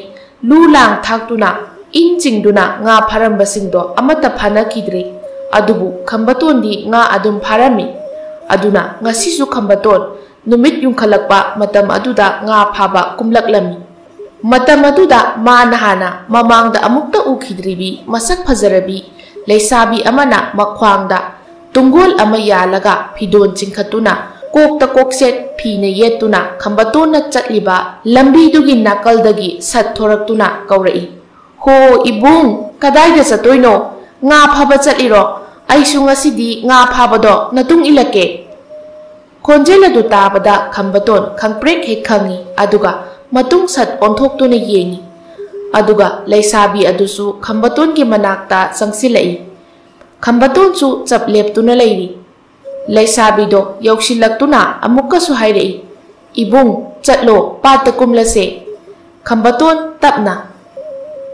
ꯂꯨ ꯂꯥꯡ ꯊꯥꯛꯇꯨꯅ ꯏꯟ ꯆꯤꯡꯗꯨꯅ ꯉꯥ ꯐꯥꯔꯝꯕꯁꯤꯡꯗꯣ ꯑꯃꯠꯇ ꯐꯥꯅꯈꯤꯗ꯭ꯔꯦ꯫ ꯑꯗꯨꯕꯨ ꯈꯝꯕꯇꯣꯟꯗꯤ ꯉꯥ ꯑꯗꯨꯝ ꯐꯥꯔꯝꯃꯤ꯫ ꯑꯗꯨꯅ ꯉꯁꯤꯁꯨ ꯈꯝꯕꯇꯣꯟ ꯅꯨꯃꯤꯠ ꯌꯨꯡꯈꯠꯂꯛꯄ ꯃꯇꯝ ꯑꯗꯨꯗ ꯉꯥ ꯐꯥꯕ ꯀꯨꯝꯂꯛꯂꯝꯃꯤ꯫ ꯃꯇꯝ ꯑꯗꯨꯗ ꯃꯥꯅ ꯍꯥꯟꯅ ꯃꯃꯥꯡꯗ ꯑꯃꯨꯛꯇ ꯎꯈꯤꯗ꯭ꯔꯤꯕꯤ ꯃꯁꯛ ꯐꯖꯔꯕꯤ ꯂꯩꯁꯥꯕꯤ ꯑꯃꯅ ꯃꯈ꯭ꯋꯥꯡꯗ ꯇꯨꯡꯒꯣꯜ ꯑꯃ ꯌꯥꯜꯂꯒ ꯐꯤꯗꯣꯟ ꯆꯤꯡꯈꯠꯇꯨꯅ ꯀꯣꯛꯇ ꯀꯣꯛꯁꯦꯠ ꯐꯤꯅ ꯌꯦꯠꯇꯨꯅ ꯈꯝꯕꯇꯣꯟꯅ ꯆꯠꯂꯤꯕ ꯂꯝꯕꯤꯗꯨꯒꯤ ꯅꯥꯀꯜꯗꯒꯤ ꯁꯠ ꯊꯣꯔꯛꯇꯨꯅ ꯀꯧꯔꯛꯏ, "ꯍꯣ ꯏꯕꯨꯡ, ꯀꯗꯥꯏꯗ ꯆꯠꯇꯣꯏꯅꯣ? ꯉꯥ ꯐꯥꯕ ꯆꯠꯂꯤꯔꯣ? ꯑꯩꯁꯨ ꯉꯁꯤꯗꯤ ꯉꯥ ꯐꯥꯕꯗꯣ ꯅꯇꯨꯡ ꯏꯜꯂꯛꯀꯦ꯫" ꯈꯣꯟꯖꯦꯜ ꯑꯗꯨ ꯇꯥꯕꯗ ꯈꯝꯕꯇꯣꯟ ꯈꯪꯄ꯭ꯔꯦꯛ ꯍꯦꯛ ꯈꯪꯏ, ꯑꯗꯨꯒ ꯃꯇꯨꯡ ꯁꯠ ꯑꯣꯟꯊꯣꯛꯇꯨꯅ ꯌꯦꯡꯏ꯫ ꯑꯗꯨꯒ ꯂꯩꯁꯥꯕꯤ ꯑꯗꯨꯁꯨ ꯈꯝꯕꯇꯣꯟꯒꯤ ꯃꯅꯥꯛꯇ ꯆꯪꯁꯤꯜꯂꯛꯏ꯫ ꯈꯝꯕꯇꯣꯟꯁꯨ ꯆꯞ ꯂꯦꯞꯇꯨꯅ ꯂꯩꯔꯤ꯫ ꯂꯩꯁꯥꯕꯤꯗꯣ ꯌꯧꯁꯤꯜꯂꯛꯇꯨꯅ ꯑꯃꯨꯛꯀꯁꯨ ꯍꯥꯏꯔꯛꯏ, "ꯏꯕꯨꯡ, ꯆꯠꯂꯣ, ꯄꯥꯠꯇ ꯀꯨꯝꯂꯁꯦ꯫" ꯈꯝꯕꯇꯣꯟ ꯇꯞꯅ,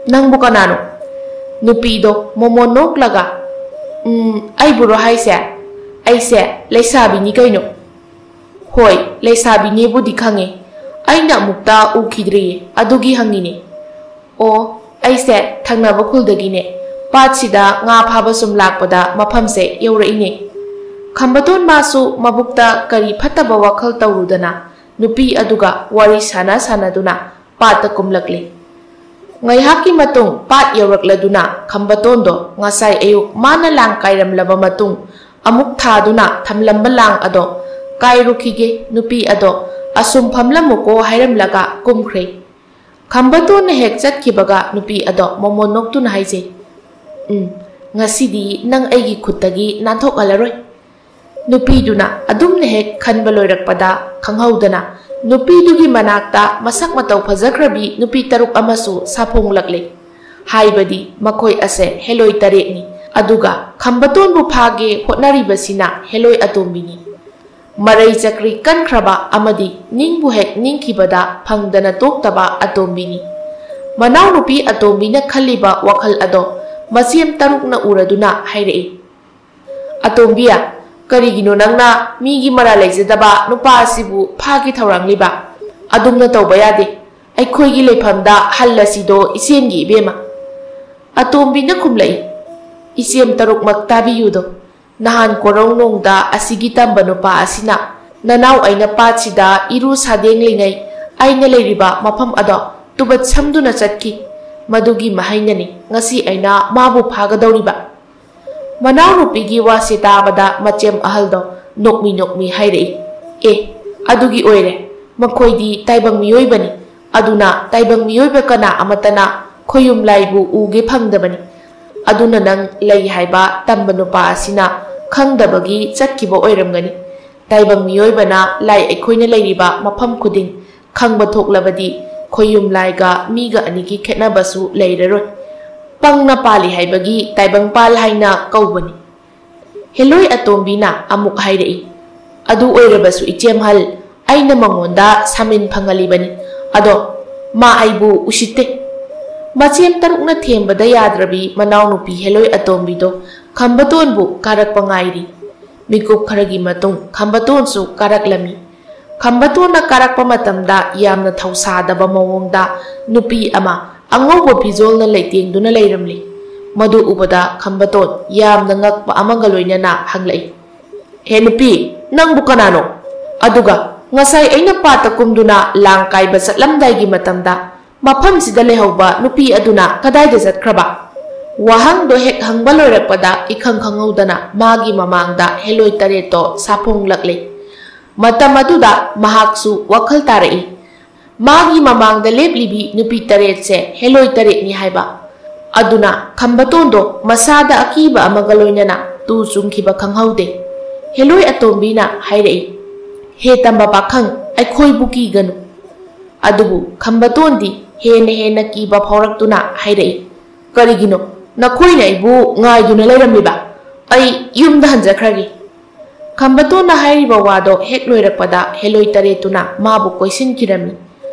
"ꯅꯪꯕꯨ ꯀꯅꯥꯅꯣ?" ꯅꯨꯄꯤꯗꯣ ꯃꯣꯃꯣꯟ ꯅꯣꯛꯂꯒ, "ꯎꯝ, ꯑꯩꯕꯨꯔꯣ ꯍꯥꯏꯁꯦ? ꯑꯩꯁꯦ ꯂꯩꯁꯥꯕꯤꯅꯤ ꯀꯩꯅꯣ꯫" "ꯍꯣꯏ, ꯂꯩꯁꯥꯕꯤꯅꯦꯕꯨꯗꯤ ꯈꯪꯉꯦ꯫ ꯑꯩꯅ ꯑꯃꯨꯛꯇ ꯎꯈꯤꯗ꯭ꯔꯤꯌꯦ, ꯑꯗꯨꯒꯤ ꯍꯪꯉꯤꯅꯦ꯫" "ꯑꯣ, ꯑꯩꯁꯦ ꯊꯪꯅꯕ ꯈꯨꯜꯗꯒꯤꯅꯦ꯫ ꯄꯥꯠꯁꯤꯗ ꯉꯥ ꯐꯥꯕ ꯁꯨꯝ ꯂꯥꯛꯄꯗ ꯃꯐꯝꯁꯦ ꯌꯧꯔꯛꯏꯅꯦ꯫" ꯈꯝꯕꯇꯣꯟ ꯃꯥꯁꯨ ꯃꯕꯨꯛꯇ ꯀꯔꯤ ꯐꯠꯇꯕ ꯋꯥꯈꯜ ꯇꯧꯔꯨꯗꯅ ꯅꯨꯄꯤ ꯑꯗꯨꯒ ꯋꯥꯔꯤ ꯁꯥꯟꯅ ꯁꯥꯟꯅꯗꯨꯅ ꯄꯥꯠꯇ ꯀꯨꯝꯂꯛꯂꯤ꯫ ꯉꯥꯏꯍꯥꯛꯀꯤ ꯃꯇꯨꯡ ꯄꯥꯠ ꯌꯧꯔꯛꯂꯗꯨꯅ ꯈꯝꯕꯇꯣꯟꯗꯣ ꯉꯁꯥꯏ ꯑꯌꯨꯛ ꯃꯥꯅ ꯂꯥꯡ ꯀꯥꯏꯔꯝꯂꯕ ꯃꯇꯨꯡ ꯑꯃꯨꯛ ꯊꯥꯗꯨꯅ ꯊꯝꯂꯝꯕ ꯂꯥꯡ ꯑꯗꯣ ꯀꯥꯏꯔꯨꯈꯤꯒꯦ, ꯅꯨꯄꯤ ꯑꯗꯣ ꯑꯁꯨꯝ ꯐꯝꯂꯝꯃꯨꯀꯣ ꯍꯥꯏꯔꯝꯂꯒ ꯀꯨꯝꯈ꯭ꯔꯦ꯫ ꯈꯝꯕꯇꯣꯟꯅ ꯍꯦꯛ ꯆꯠꯈꯤꯕꯒ ꯅꯨꯄꯤ ꯑꯗꯣ ꯃꯣꯃꯣꯟ ꯅꯣꯛꯇꯨꯅ ꯍꯥꯏꯖꯩ, "ꯎꯝ, ꯉꯁꯤꯗꯤ ꯅꯪ ꯑꯩꯒꯤ ꯈꯨꯠꯇꯒꯤ ꯅꯥꯟꯊꯣꯛꯍꯜꯂꯔꯣꯏ꯫" ꯅꯨꯄꯤꯗꯨꯅ ꯑꯗꯨꯝꯅ ꯍꯦꯛ ꯈꯟꯕ ꯂꯣꯏꯔꯛꯄꯗ ꯈꯪꯍꯧꯗꯅ ꯅꯨꯄꯤꯗꯨꯒꯤ ꯃꯅꯥꯛꯇ ꯃꯁꯛ ꯃꯇꯧ ꯐꯖꯈ꯭ꯔꯕꯤ ꯅꯨꯄꯤ ꯇꯔꯨꯛ ꯑꯃꯁꯨ ꯁꯥꯐꯣꯡꯂꯛꯂꯦ꯫ ꯍꯥꯏꯕꯗꯤ ꯃꯈꯣꯏ ꯑꯁꯦ ꯍꯦꯂꯣꯏ ꯇꯔꯦꯠꯅꯤ꯫ ꯑꯗꯨꯒ ꯈꯝꯕꯇꯣꯟꯕꯨ ꯐꯥꯒꯦ ꯍꯣꯠꯅꯔꯤꯕꯁꯤꯅ ꯍꯦꯂꯣꯏ ꯑꯇꯣꯝꯕꯤꯅꯤ꯫ ꯃꯔꯩ ꯆꯀ꯭ꯔꯤ ꯀꯟꯈ꯭ꯔꯕ ꯑꯃꯗꯤ ꯅꯤꯡꯕꯨ ꯍꯦꯛ ꯅꯤꯡꯈꯤꯕꯗ ꯐꯪꯗꯅ ꯇꯣꯛꯇꯕ ꯑꯇꯣꯝꯕꯤꯅꯤ꯫ ꯃꯅꯥꯎꯅꯨꯄꯤ ꯑꯇꯣꯝꯕꯤꯅ ꯈꯜꯂꯤꯕ ꯋꯥꯈꯜ ꯑꯗꯣ ꯃꯆꯦꯝ ꯇꯔꯨꯛꯅ ꯎꯔꯗꯨꯅ ꯍꯥꯏꯔꯛꯏ, "ꯑꯇꯣꯝꯕꯤ, ꯀꯔꯤꯒꯤꯅꯣ ꯅꯪꯅ ꯃꯤꯒꯤ ꯃꯔꯥꯜ ꯂꯩꯖꯗꯕ ꯅꯨꯄꯥ ꯑꯁꯤꯕꯨ ꯐꯥꯒꯦ ꯊꯧꯔꯥꯡꯂꯤꯕ? ꯑꯗꯨꯝꯅ ꯇꯧꯕ ꯌꯥꯗꯦ꯫ ꯑꯩꯈꯣꯏꯒꯤ ꯂꯩꯐꯝꯗ ꯍꯜꯂꯁꯤꯗꯣ ꯏꯆꯦꯝꯒꯤ ꯏꯕꯦꯝꯃ꯫" ꯑꯇꯣꯝꯕꯤꯅ ꯈꯨꯝꯂꯛꯏ, "ꯏꯆꯦꯝ ꯇꯔꯨꯛꯃꯛ ꯇꯥꯕꯤꯌꯨꯗꯣ꯫ ꯅꯍꯥꯟ ꯀꯣꯔꯧꯅꯣꯡꯗ ꯑꯁꯤꯒꯤ ꯇꯝꯕ ꯅꯨꯄꯥ ꯑꯁꯤꯅ ꯅꯅꯥꯎ ꯑꯩꯅ ꯄꯥꯠꯁꯤꯗ ꯏꯔꯨ ꯁꯥꯗꯦꯡꯂꯤꯉꯩ ꯑꯩꯅ ꯂꯩꯔꯤꯕ ꯃꯐꯝ ꯑꯗꯣ ꯇꯨꯕꯠ ꯁꯝꯗꯨꯅ ꯆꯠꯈꯤ꯫ ꯃꯗꯨꯒꯤ ꯃꯍꯩꯅꯅꯤ ꯉꯁꯤ ꯑꯩꯅ ꯃꯥꯕꯨ ꯐꯥꯒꯗꯧꯔꯤꯕ꯫" ꯃꯅꯥꯎꯅꯨꯄꯤꯒꯤ ꯋꯥꯁꯤ ꯇꯥꯕꯗ ꯃꯆꯦꯝ ꯑꯍꯜꯗꯣ ꯅꯣꯛꯃꯤ ꯅꯣꯛꯃꯤ ꯍꯥꯏꯔꯛꯏ, "ꯑꯦ, ꯑꯗꯨꯒꯤ ꯑꯣꯏꯔꯦ꯫ ꯃꯈꯣꯏꯗꯤ ꯇꯥꯏꯕꯪ ꯃꯤꯑꯣꯏꯕꯅꯤ꯫ ꯑꯗꯨꯅ ꯇꯥꯏꯕꯪ ꯃꯤꯑꯣꯏꯕ ꯀꯅꯥ ꯑꯃꯠꯇꯅ ꯈꯣꯌꯨꯝ ꯂꯥꯏꯕꯨ ꯎꯒꯦ ꯐꯪꯗꯕꯅꯤ꯫ ꯑꯗꯨꯅ ꯅꯪ ꯂꯩ ꯍꯥꯏꯕ ꯇꯝꯕ ꯅꯨꯄꯥ ꯑꯁꯤꯅ ꯈꯪꯗꯕꯒꯤ ꯆꯠꯈꯤꯕ ꯑꯣꯏꯔꯝꯒꯅꯤ꯫ ꯇꯥꯏꯕꯪ ꯃꯤꯑꯣꯏꯕꯅ ꯂꯥꯏ ꯑꯩꯈꯣꯏꯅ ꯂꯩꯔꯤꯕ ꯃꯐꯝ ꯈꯨꯗꯤꯡ ꯈꯪꯕ ꯊꯣꯛꯂꯕꯗꯤ ꯈꯣꯌꯨꯝ ꯂꯥꯏꯒ ꯃꯤꯒ ꯑꯅꯤꯒꯤ ꯈꯦꯠꯅꯕꯁꯨ ꯂꯩꯔꯔꯣꯏ꯫ ꯄꯪꯅ ꯄꯥꯜꯂꯤ ꯍꯥꯏꯕꯒꯤ ꯇꯥꯏꯕꯪ ꯄꯥꯜ ꯍꯥꯏꯅ ꯀꯧꯕꯅꯤ꯫" ꯍꯦꯂꯣꯏ ꯑꯇꯣꯝꯕꯤꯅ ꯑꯃꯨꯛ ꯍꯥꯏꯔꯛꯏ, "ꯑꯗꯨ ꯑꯣꯏꯔꯕꯁꯨ ꯏꯆꯦꯝꯍꯜ, ꯑꯩꯅ ꯃꯉꯣꯟꯗ ꯁꯥꯃꯤꯟ ꯐꯪꯍꯜꯂꯤꯕꯅꯤ꯫ ꯑꯗꯣ ꯃꯥ ꯑꯩꯕꯨ ꯎꯁꯤꯠꯇꯦ꯫" ꯃꯆꯦꯝ ꯇꯔꯨꯛꯅ ꯊꯦꯝꯕꯗ ꯌꯥꯗ꯭ꯔꯕꯤ ꯃꯅꯥꯎꯅꯨꯄꯤ ꯍꯦꯂꯣꯏ ꯑꯇꯣꯝꯕꯤꯗꯣ ꯈꯝꯕꯇꯣꯟꯕꯨ ꯀꯥꯔꯛꯄ ꯉꯥꯏꯔꯤ꯫ ꯃꯤꯀꯨꯞ ꯈꯔꯒꯤ ꯃꯇꯨꯡ ꯈꯝꯕꯇꯣꯟꯁꯨ ꯀꯥꯔꯛꯂꯝꯃꯤ꯫ ꯈꯝꯕꯇꯣꯟꯅ ꯀꯥꯔꯛꯄ ꯃꯇꯝꯗ ꯌꯥꯝꯅ ꯊꯧꯁꯥꯗꯕ ꯃꯑꯣꯡꯗ ꯅꯨꯄꯤ ꯑꯃ ꯑꯉꯧꯕ ꯐꯤꯖꯣꯜꯅ ꯂꯩꯇꯦꯡꯗꯨꯅ ꯂꯩꯔꯝꯂꯤ꯫ ꯃꯗꯨ ꯎꯕꯗ ꯈꯝꯕꯇꯣꯟ ꯌꯥꯝꯅ ꯉꯛꯄ ꯑꯃꯒ ꯂꯣꯏꯅꯅ ꯍꯪꯂꯛꯏ, "ꯍꯦ ꯅꯨꯄꯤ, ꯅꯪꯕꯨ ꯀꯅꯥꯅꯣ? ꯑꯗꯨꯒ "ꯉꯁꯥꯏ ꯑꯩꯅ ꯄꯥꯠꯇ ꯀꯨꯝꯗꯨꯅ ꯂꯥꯡ ꯀꯥꯏꯕ ꯆꯠꯂꯝꯗꯥꯏꯒꯤ ꯃꯇꯝꯗ ꯃꯐꯝꯁꯤꯗ ꯂꯩꯍꯧꯕ ꯅꯨꯄꯤ ꯑꯗꯨꯅ ꯀꯗꯥꯏꯗ ꯆꯠꯈ꯭ꯔꯕ?" ꯋꯥꯍꯪꯗꯣ ꯍꯦꯛ ꯍꯪꯕ ꯂꯣꯏꯔꯛꯄꯗ ꯏꯈꯪ ꯈꯪꯍꯧꯗꯅ ꯃꯥꯒꯤ ꯃꯃꯥꯡꯗ ꯍꯦꯂꯣꯏ ꯇꯔꯦꯠꯇꯣ ꯁꯥꯐꯣꯡꯂꯛꯂꯦ꯫ ꯃꯇꯝ ꯑꯗꯨꯗ ꯃꯍꯥꯛꯁꯨ ꯋꯥꯈꯜ ꯇꯥꯔꯛꯏ꯫ ꯃꯥꯒꯤ ꯃꯃꯥꯡꯗ ꯂꯦꯞꯂꯤꯕꯤ ꯅꯨꯄꯤ ꯇꯔꯦꯠꯁꯦ ꯍꯦꯂꯣꯏ ꯇꯔꯦꯠꯅꯤ ꯍꯥꯏꯕ꯫ ꯑꯗꯨꯅ ꯈꯝꯕꯇꯣꯟꯗꯣ ꯃꯁꯥꯗ ꯑꯀꯤꯕ ꯑꯃꯒ ꯂꯣꯏꯅꯅ ꯇꯨ ꯆꯨꯡꯈꯤꯕ ꯈꯪꯍꯧꯗꯦ꯫ ꯍꯦꯂꯣꯏ ꯑꯇꯣꯝꯕꯤꯅ ꯍꯥꯏꯔꯛꯏ, "ꯍꯦ ꯇꯝꯕ ꯄꯥꯈꯪ, ꯑꯩꯈꯣꯏꯕꯨ ꯀꯤꯒꯅꯨ"꯫ ꯑꯗꯨꯕꯨ ꯈꯝꯕꯇꯣꯟꯗꯤ ꯍꯦꯟꯅ ꯍꯦꯟꯅ ꯀꯤꯕ ꯐꯥꯎꯔꯛꯇꯨꯅ ꯍꯥꯏꯔꯛꯏ, "ꯀꯔꯤꯒꯤꯅꯣ ꯅꯈꯣꯏꯅ ꯑꯩꯕꯨ ꯉꯥꯏꯗꯨꯅ ꯂꯩꯔꯝꯂꯤꯕ? ꯑꯩ ꯌꯨꯝꯗ ꯍꯟꯖꯈ꯭ꯔꯒꯦ"꯫ ꯈꯝꯕꯇꯣꯟꯅ ꯍꯥꯏꯔꯤꯕ ꯋꯥꯗꯣ ꯍꯦꯛ ꯂꯣꯏꯔꯛꯄꯗ ꯍꯦꯂꯣꯏ ꯇꯔꯦꯠꯇꯨꯅ ꯃꯥꯕꯨ ꯀꯣꯏꯁꯤꯟꯈꯤꯔꯝꯃꯤ꯫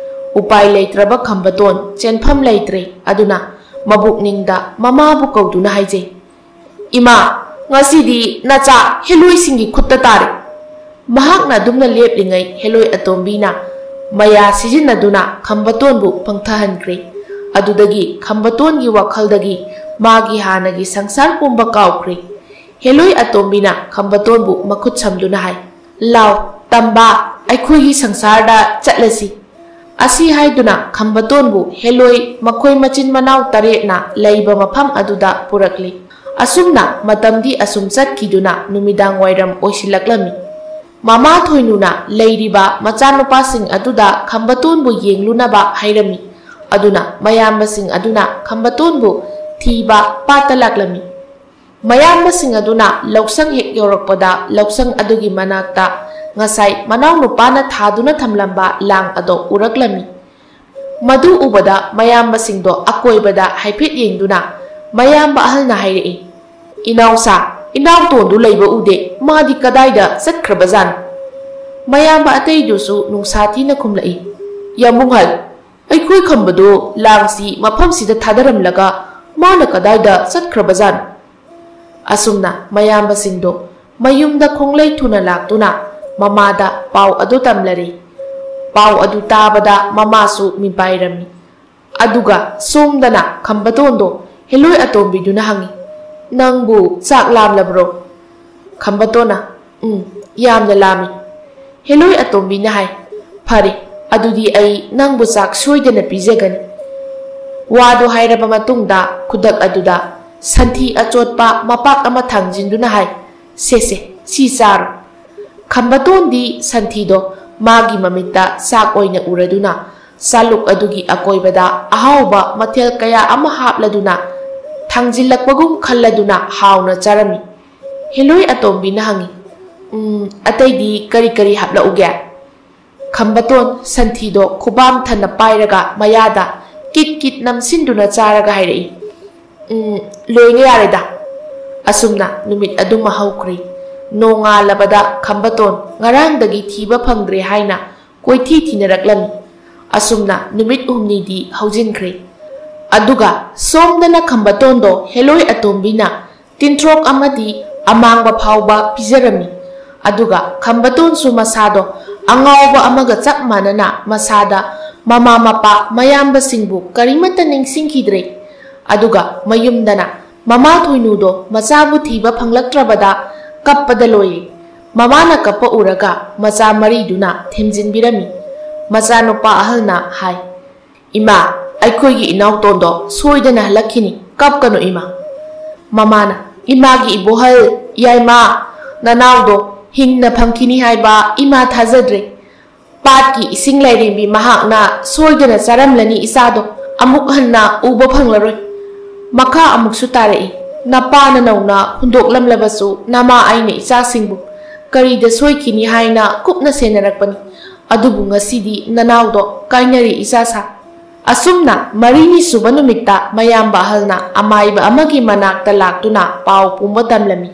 ꯎꯄꯥꯏ ꯂꯩꯇ꯭ꯔꯕ ꯈꯝꯕꯇꯣꯟ ꯆꯦꯟꯐꯝ ꯂꯩꯇ꯭ꯔꯦ꯫ ꯑꯗꯨꯅ ꯃꯕꯨꯛꯅꯤꯡꯗ ꯃꯃꯥꯕꯨ ꯀꯧꯗꯨꯅ ꯍꯥꯏꯖꯩ, "ꯏꯃꯥ, ꯉꯁꯤꯗꯤ ꯅꯆꯥ ꯍꯦꯂꯣꯏꯁꯤꯡꯒꯤ ꯈꯨꯠꯇ ꯇꯥꯔꯦ"꯫ ꯃꯍꯥꯛꯅ ꯑꯗꯨꯝꯅ ꯂꯦꯞꯂꯤꯉꯩ ꯍꯦꯂꯣꯏ ꯑꯇꯣꯝꯕꯤꯅ ꯃꯌꯥ ꯁꯤꯖꯤꯟꯅꯗꯨꯅ ꯈꯝꯕꯇꯣꯟꯕꯨ ꯄꯪꯊꯍꯟꯈ꯭ꯔꯦ꯫ ꯑꯗꯨꯗꯒꯤ ꯈꯝꯕꯇꯣꯟꯒꯤ ꯋꯥꯈꯜꯗꯒꯤ ꯃꯥꯒꯤ ꯍꯥꯟꯅꯒꯤ ꯁꯪꯁꯥꯔ ꯄꯨꯝꯕ ꯀꯥꯎꯈ꯭ꯔꯦ꯫ ꯍꯦꯂꯣꯏ ꯑꯇꯣꯝꯕꯤꯅ ꯈꯝꯕꯇꯣꯟꯕꯨ ꯃꯈꯨꯠ ꯁꯝꯗꯨꯅ ꯍꯥꯏ, "ꯂꯥꯎ, ꯇꯝꯕ, ꯑꯩꯈꯣꯏꯒꯤ ꯁꯪꯁꯥꯔꯗ ꯆꯠꯂꯁꯤ"꯫ ꯑꯁꯤ ꯍꯥꯏꯗꯨꯅ ꯈꯝꯕꯇꯣꯟꯕꯨ ꯍꯦꯂꯣꯏ ꯃꯈꯣꯏ ꯃꯆꯤꯟ ꯃꯅꯥꯎ ꯇꯔꯦꯠꯅ ꯂꯩꯕ ꯃꯐꯝ ꯑꯗꯨꯗ ꯄꯨꯔꯛꯂꯤ꯫ ꯑꯁꯨꯝꯅ ꯃꯇꯝꯗꯤ ꯑꯁꯨꯝ ꯆꯠꯈꯤꯗꯨꯅ ꯅꯨꯃꯤꯗꯥꯡ ꯋꯥꯏꯔꯝ ꯑꯣꯏꯁꯤꯜꯂꯛꯂꯝꯃꯤ꯫ ꯃꯃꯥ ꯊꯣꯏꯅꯨꯅ ꯂꯩꯔꯤꯕ ꯃꯆꯥꯅꯨꯄꯥꯁꯤꯡ ꯑꯗꯨꯗ ꯈꯝꯕꯇꯣꯟꯕꯨ ꯌꯦꯡꯂꯨꯅꯕ ꯍꯥꯏꯔꯝꯃꯤ꯫ ꯑꯗꯨꯅ ꯃꯌꯥꯝꯕꯁꯤꯡ ꯑꯗꯨꯅ ꯈꯝꯕꯇꯣꯟꯕꯨ ꯊꯤꯕ ꯄꯥꯠꯇ ꯂꯥꯛꯂꯝꯃꯤ꯫ ꯃꯌꯥꯝꯕꯁꯤꯡ ꯑꯗꯨꯅ ꯂꯧꯁꯪ ꯍꯦꯛ ꯌꯧꯔꯛꯄꯗ, ꯂꯧꯁꯪ ꯑꯗꯨꯒꯤ ꯃꯅꯥꯛꯇ ꯉꯁꯥꯏ ꯃꯅꯥꯎꯅꯨꯄꯥꯅ ꯊꯥꯗꯨꯅ ꯊꯝꯂꯝꯕ ꯂꯥꯡ ꯑꯗꯨ ꯎꯔꯛꯂꯝꯃꯤ꯫ ꯃꯗꯨ ꯎꯕꯗ ꯃꯌꯥꯝꯕꯁꯤꯡꯗꯣ ꯑꯀꯣꯏꯕꯗ ꯍꯥꯏꯐꯦꯠ ꯌꯦꯡꯗꯨꯅ ꯃꯌꯥꯝꯕ ꯑꯍꯜꯅ ꯍꯥꯏꯔꯛꯏ, "ꯏꯅꯥꯎꯁꯥ, ꯏꯅꯥꯎꯇꯣꯟꯗꯨ ꯂꯩꯕ ꯎꯗꯦ, ꯃꯥꯗꯤ ꯀꯗꯥꯏꯗ ꯆꯠꯈ꯭ꯔꯕꯖꯥꯠꯅꯣ?" ꯃꯌꯥꯝꯕ ꯑꯇꯩꯗꯨꯁꯨ ꯅꯨꯡꯁꯥ ꯊꯤꯅ ꯈꯨꯝꯂꯛꯏ, "ꯌꯥꯝꯕꯨꯡꯍꯜ, ꯑꯩꯈꯣꯏ ꯈꯝꯕꯗꯣ ꯂꯥꯡꯁꯤ ꯃꯐꯝꯁꯤꯗ ꯊꯥꯗꯔꯝꯂꯒ ꯃꯥꯅ ꯀꯗꯥꯏꯗ ꯆꯠꯈ꯭ꯔꯕꯖꯥꯠꯅꯣ?" ꯑꯁꯨꯝꯅ ꯃꯌꯥꯝꯕꯁꯤꯡꯗꯣ ꯃꯌꯨꯝꯗ ꯈꯣꯡꯂꯩ ꯊꯨꯅ ꯂꯥꯛꯇꯨꯅ ꯃꯃꯥꯗ ꯄꯥꯎ ꯑꯗꯨ ꯇꯝꯂꯔꯦ꯫ ꯄꯥꯎ ꯑꯗꯨ ꯇꯥꯕꯗ ꯃꯃꯥꯁꯨ ꯃꯤꯄꯥꯏꯔꯝꯃꯤ꯫ ꯑꯗꯨꯒ ꯁꯣꯝꯗꯅ ꯈꯝꯕꯇꯣꯟꯗꯣ ꯍꯦꯂꯣꯏ ꯑꯇꯣꯝꯕꯤꯗꯨꯅ ꯍꯪꯉꯤ, "ꯅꯪꯕꯨ ꯆꯥꯛ ꯂꯥꯝꯂꯕ꯭ꯔꯣ?" ꯈꯝꯕꯇꯣꯟꯅ, "ꯎꯝ, ꯌꯥꯝꯅ ꯂꯥꯝꯃꯤ"꯫ ꯍꯦꯂꯣꯏ ꯑꯇꯣꯝꯕꯤꯅ ꯍꯥꯏ, "ꯐꯔꯦ, ꯑꯗꯨꯗꯤ ꯑꯩ ꯅꯪꯕꯨ ꯆꯥꯛ ꯁꯣꯏꯗꯅ ꯄꯤꯖꯒꯅꯤ"꯫ ꯋꯥꯗꯨ ꯍꯥꯏꯔꯕ ꯃꯇꯨꯡꯗ ꯈꯨꯗꯛ ꯑꯗꯨꯗ ꯁꯟꯊꯤ ꯑꯆꯣꯠꯄ ꯃꯄꯥꯛ ꯑꯃ ꯊꯥꯡꯖꯤꯟꯗꯨꯅ ꯍꯥꯏ, "ꯁꯦ ꯁꯦ, ꯁꯤ ꯆꯥꯔꯣ"꯫ ꯈꯝꯕꯇꯣꯟꯗꯤ ꯁꯟꯊꯤꯗꯣ ꯃꯥꯒꯤ ꯃꯃꯤꯠꯇ ꯆꯥꯛ ꯑꯣꯏꯅ ꯎꯔꯗꯨꯅ ꯆꯥꯂꯨꯛ ꯑꯗꯨꯒꯤ ꯑꯀꯣꯏꯕꯗ ꯑꯍꯥꯎꯕ ꯃꯊꯦꯜ ꯀꯌꯥ ꯑꯃ ꯍꯥꯞꯂꯗꯨꯅ ꯊꯥꯡꯖꯤꯜꯂꯛꯄꯒꯨꯝ ꯈꯜꯂꯗꯨꯅ ꯍꯥꯎꯅ ꯆꯥꯔꯝꯃꯤ꯫ ꯍꯦꯂꯣꯏ ꯑꯇꯣꯝꯕꯤꯅ ꯍꯪꯉꯤ, "ꯎꯝ, ꯑꯇꯩꯗꯤ ꯀꯔꯤ ꯀꯔꯤ ꯍꯥꯞꯂꯛꯎꯒꯦ?" ꯈꯝꯕꯇꯣꯟ ꯁꯟꯊꯤꯗꯣ ꯈꯨꯕꯥꯝ ꯊꯟꯅ ꯄꯥꯏꯔꯒ ꯃꯌꯥꯗ ꯀꯤꯠ ꯀꯤꯠ ꯅꯝꯁꯤꯟꯗꯨꯅ ꯆꯥꯔꯒ ꯍꯥꯏꯔꯛꯏ, "ꯎꯝ, ꯂꯣꯏꯅ ꯌꯥꯔꯦꯗ"꯫ ꯑꯁꯨꯝꯅ ꯅꯨꯃꯤꯠ ꯑꯗꯨꯃ ꯍꯧꯈ꯭ꯔꯦ꯫ ꯅꯣꯡꯉꯥꯜꯂꯕꯗ ꯈꯝꯕꯇꯣꯟ ꯉꯔꯥꯡꯗꯒꯤ ꯊꯤꯕ ꯐꯪꯗ꯭ꯔꯦ ꯍꯥꯏꯅ ꯀꯣꯏꯊꯤ ꯊꯤꯅꯔꯛꯂꯝꯃꯤ꯫ ꯑꯁꯨꯝꯅ ꯅꯨꯃꯤꯠ ꯍꯨꯝꯅꯤꯗꯤ ꯍꯧꯖꯤꯟꯈ꯭ꯔꯦ꯫ ꯑꯗꯨꯒ ꯁꯣꯝꯗꯅ ꯈꯝꯕꯇꯣꯟꯗꯣ ꯍꯦꯂꯣꯏ ꯑꯇꯣꯝꯕꯤꯅ ꯇꯤꯟꯊ꯭ꯔꯣꯛ ꯑꯃꯗꯤ ꯑꯃꯥꯡꯕ ꯐꯥꯎꯕ ꯄꯤꯖꯔꯝꯃꯤ꯫ ꯑꯗꯨꯒ ꯈꯝꯕꯇꯣꯟꯁꯨ ꯃꯁꯥꯗꯣ ꯑꯉꯥꯎꯕ ꯑꯃꯒ ꯆꯞ ꯃꯥꯟꯅꯅ ꯃꯁꯥꯗ ꯃꯃꯥ ꯃꯄꯥ ꯃꯌꯥꯝꯕꯁꯤꯡꯕꯨ ꯀꯔꯤꯃꯠꯇ ꯅꯤꯡꯁꯤꯡꯈꯤꯗ꯭ꯔꯦ꯫ ꯑꯗꯨꯒ ꯃꯌꯨꯝꯗꯅ ꯃꯃꯥ ꯊꯣꯏꯅꯨꯗꯣ ꯃꯆꯥꯕꯨ ꯊꯤꯕ ꯐꯪꯂꯛꯇ꯭ꯔꯕꯗ ꯀꯞꯄꯗ ꯂꯣꯏꯔꯦ꯫ ꯃꯃꯥꯅ ꯀꯞꯄ ꯎꯔꯒ ꯃꯆꯥ ꯃꯔꯤꯗꯨꯅ ꯊꯦꯝꯖꯤꯟꯕꯤꯔꯝꯃꯤ꯫ ꯃꯆꯥꯅꯨꯄꯥ ꯑꯍꯜꯅ ꯍꯥꯏ, "ꯏꯃꯥ, ꯑꯩꯈꯣꯏꯒꯤ ꯏꯅꯥꯎꯇꯣꯟꯗꯣ ꯁꯣꯏꯗꯅ ꯍꯜꯂꯛꯈꯤꯅꯤ, ꯀꯞꯀꯅꯨ ꯏꯃꯥ"꯫ ꯃꯃꯥꯅ, "ꯏꯃꯥꯒꯤ ꯏꯕꯣꯍꯜ, ꯌꯥꯏꯃ, ꯅꯅꯥꯎꯗꯣ ꯍꯤꯡꯅ ꯐꯪꯈꯤꯅꯤ ꯍꯥꯏꯕ ꯏꯃꯥ ꯊꯥꯖꯗ꯭ꯔꯦ꯫ ꯄꯥꯠꯀꯤ ꯏꯁꯤꯡ ꯂꯥꯏꯔꯦꯝꯕꯤ ꯃꯍꯥꯛꯅ ꯁꯣꯏꯗꯅ ꯆꯥꯔꯝꯂꯅꯤ ꯏꯆꯥꯗꯣ, ꯑꯃꯨꯛ ꯍꯟꯅ ꯎꯕ ꯐꯪꯂꯔꯣꯏ"꯫ ꯃꯈꯥ ꯑꯃꯨꯛꯁꯨ ꯇꯥꯔꯛꯏ, "ꯅꯄꯥꯅ ꯅꯧꯅ ꯍꯨꯟꯗꯣꯛꯂꯝꯂꯕꯁꯨ ꯅꯃꯥ ꯑꯩꯅ ꯏꯆꯥꯁꯤꯡꯕꯨ ꯀꯔꯤꯗ ꯁꯣꯏꯈꯤꯅꯤ ꯍꯥꯏꯅ ꯀꯨꯞꯅ ꯁꯦꯟꯅꯔꯛꯄꯅꯤ꯫ ꯑꯗꯨꯕꯨ ꯉꯁꯤꯗꯤ ꯅꯅꯥꯎꯗꯣ ꯀꯥꯏꯅꯔꯦ ꯏꯆꯥ ꯁꯥ"꯫ ꯑꯁꯨꯝꯅ ꯃꯔꯤꯅꯤ ꯁꯨꯕ ꯅꯨꯃꯤꯠꯇ ꯃꯌꯥꯝꯕ ꯑꯍꯜꯅ ꯑꯃꯥꯏꯕ ꯑꯃꯒꯤ ꯃꯅꯥꯛꯇ ꯂꯥꯛꯇꯨꯅ ꯄꯥꯎ ꯄꯨꯝꯕ ꯇꯝꯂꯝꯃꯤ꯫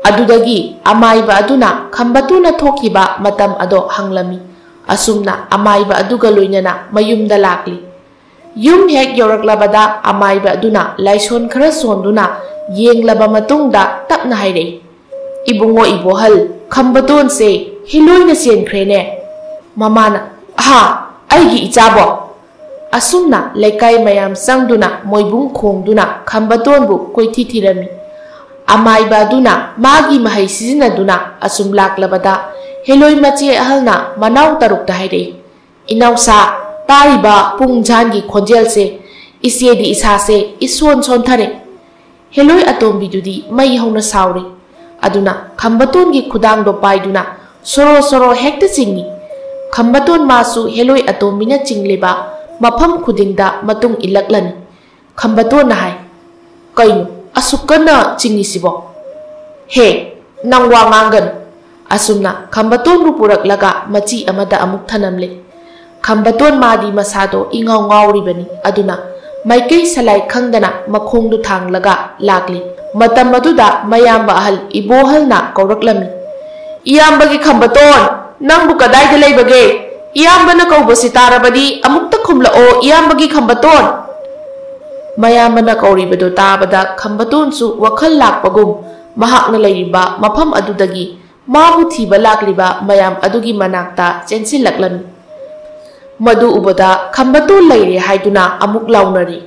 ꯑꯗꯨꯗꯒꯤ ꯑꯃꯥꯏꯕ ꯑꯗꯨꯅ ꯈꯝꯕꯇꯣꯟꯅ ꯊꯣꯛꯈꯤꯕ ꯃꯇꯝ ꯑꯗꯣ ꯍꯪꯂꯝꯃꯤ꯫ ꯑꯁꯨꯝꯅ ꯑꯃꯥꯏꯕ ꯑꯗꯨꯒ ꯂꯣꯏꯅꯅ ꯃꯌꯨꯝꯗ ꯂꯥꯛꯂꯤ꯫ ꯌꯨꯝ ꯍꯦꯛ ꯌꯧꯔꯛꯂꯕꯗ ꯑꯃꯥꯏꯕ ꯑꯗꯨꯅ ꯂꯥꯏꯁꯣꯟ ꯈꯔ ꯁꯣꯟꯗꯨꯅ ꯌꯦꯡꯂꯕ ꯃꯇꯨꯡꯗ ꯇꯞꯅ ꯍꯥꯏꯔꯛꯏ, "ꯏꯕꯨꯡꯉꯣ ꯏꯕꯣꯍꯜ, ꯈꯝꯕꯇꯣꯟꯁꯦ ꯍꯤꯂꯣꯏꯅ ꯆꯦꯟꯈ꯭ꯔꯦꯅꯦ"꯫ ꯃꯃꯥꯅ, "ꯑꯍꯥ, ꯑꯩꯒꯤ ꯏꯆꯥꯕꯣ?" ꯑꯁꯨꯝꯅ ꯂꯩꯀꯥꯏ ꯃꯌꯥꯝ ꯆꯪꯗꯨꯅ ꯃꯣꯏꯕꯨꯡ ꯈꯣꯡꯗꯨꯅ ꯈꯝꯕꯇꯣꯟꯕꯨ ꯀꯣꯏꯊꯤ ꯊꯤꯔꯝꯃꯤ꯫ ꯑꯃꯥꯏꯕ ꯑꯗꯨꯅ ꯃꯥꯒꯤ ꯃꯍꯩ ꯁꯤꯖꯤꯟꯅꯗꯨꯅ ꯑꯁꯨꯝ ꯂꯥꯛꯂꯕꯗ ꯍꯦꯂꯣꯏ ꯃꯆꯦ ꯑꯍꯜꯅ ꯃꯅꯥꯎ ꯇꯔꯨꯛꯇ ꯍꯥꯏꯔꯛꯏ, "ꯏꯅꯥꯎꯁꯥ, ꯇꯥꯔꯤꯕ ꯄꯨꯡ ꯖꯥꯟꯒꯤ ꯈꯣꯟꯖꯦꯜꯁꯦ ꯏꯆꯦꯗꯤ ꯏꯁꯥꯁꯦ ꯏꯁꯣꯟ ꯁꯣꯟꯊꯔꯦ꯫" ꯍꯦꯂꯣꯏ ꯑꯇꯣꯝꯕꯤꯗꯨꯗꯤ ꯃꯩ ꯍꯧꯅ ꯁꯥꯎꯔꯤ꯫ ꯑꯗꯨꯅ ꯈꯝꯕꯇꯣꯟꯒꯤ ꯈꯨꯗꯥꯡꯗꯣ ꯄꯥꯏꯗꯨꯅ ꯁꯣꯔꯣ ꯁꯣꯔꯣ ꯍꯦꯛꯇ ꯆꯤꯡꯏ꯫ ꯈꯝꯕꯇꯣꯟ ꯃꯥꯁꯨ ꯍꯦꯂꯣꯏ ꯑꯇꯣꯝꯕꯤꯅ ꯆꯤꯡꯂꯤꯕ ꯃꯐꯝ ꯈꯨꯗꯤꯡꯗ ꯃꯇꯨꯡ ꯏꯜꯂꯛꯂꯅꯤ꯫ ꯈꯝꯕꯇꯣꯟꯅ ꯍꯥꯏ, "ꯀꯩꯅꯣ ꯑꯁꯨꯛ ꯀꯟꯅ ꯆꯤꯡꯉꯤꯁꯤꯕꯣ? ꯍꯦ, ꯅꯪ ꯋꯥ ꯉꯥꯡꯒꯅꯨ꯫" ꯑꯁꯨꯝꯅ ꯈꯝꯕꯇꯣꯟꯕꯨ ꯄꯨꯔꯛꯂꯒ ꯃꯆꯤ ꯑꯃꯗ ꯑꯃꯨꯛ ꯊꯅꯝꯂꯦ꯫ ꯈꯝꯕꯇꯣꯟ ꯃꯥꯗꯤ ꯃꯁꯥꯗꯣ ꯏꯉꯥꯎ ꯉꯥꯎꯔꯤꯕꯅꯤ꯫ ꯑꯗꯨꯅ ꯃꯥꯏꯀꯩ ꯁꯂꯥꯏ ꯈꯪꯗꯅ ꯃꯈꯣꯡꯗꯨ ꯊꯥꯡꯂꯒ ꯂꯥꯛꯂꯤ꯫ ꯃꯇꯝ ꯑꯗꯨꯗ ꯃꯌꯥꯝꯕ ꯑꯍꯜ ꯏꯕꯣꯍꯜꯅ ꯀꯧꯔꯛꯂꯝꯃꯤ, "ꯏꯌꯥꯝꯕꯒꯤ ꯈꯝꯕꯇꯣꯟ, ꯅꯪꯕꯨ ꯀꯗꯥꯏꯗ ꯂꯩꯕꯒꯦ? ꯏꯌꯥꯝꯕꯅ ꯀꯧꯕꯁꯤ ꯇꯥꯔꯕꯗꯤ ꯑꯃꯨꯛꯇ ꯈꯨꯝꯂꯛꯑꯣ, ꯏꯌꯥꯝꯕꯒꯤ ꯈꯝꯕꯇꯣꯟ!" ꯃꯌꯥꯝꯕꯅ ꯀꯧꯔꯤꯕꯗꯨ ꯇꯥꯕꯗ ꯈꯝꯕꯇꯣꯟꯁꯨ ꯋꯥꯈꯜ ꯂꯥꯛꯄꯒꯨꯝ ꯃꯍꯥꯛꯅ ꯂꯩꯔꯤꯕ ꯃꯐꯝ ꯑꯗꯨꯗꯒꯤ ꯃꯥꯕꯨ ꯊꯤꯕ ꯂꯥꯛꯂꯤꯕ ꯃꯌꯥꯝ ꯑꯗꯨꯒꯤ ꯃꯅꯥꯛꯇ ꯆꯦꯟꯁꯤꯜꯂꯛꯂꯝꯃꯤ꯫ ꯃꯗꯨ ꯎꯕꯗ ꯈꯝꯕꯇꯣꯟ ꯂꯩꯔꯦ ꯍꯥꯏꯗꯨꯅ ꯑꯃꯨꯛ ꯂꯥꯎꯅꯔꯤ꯫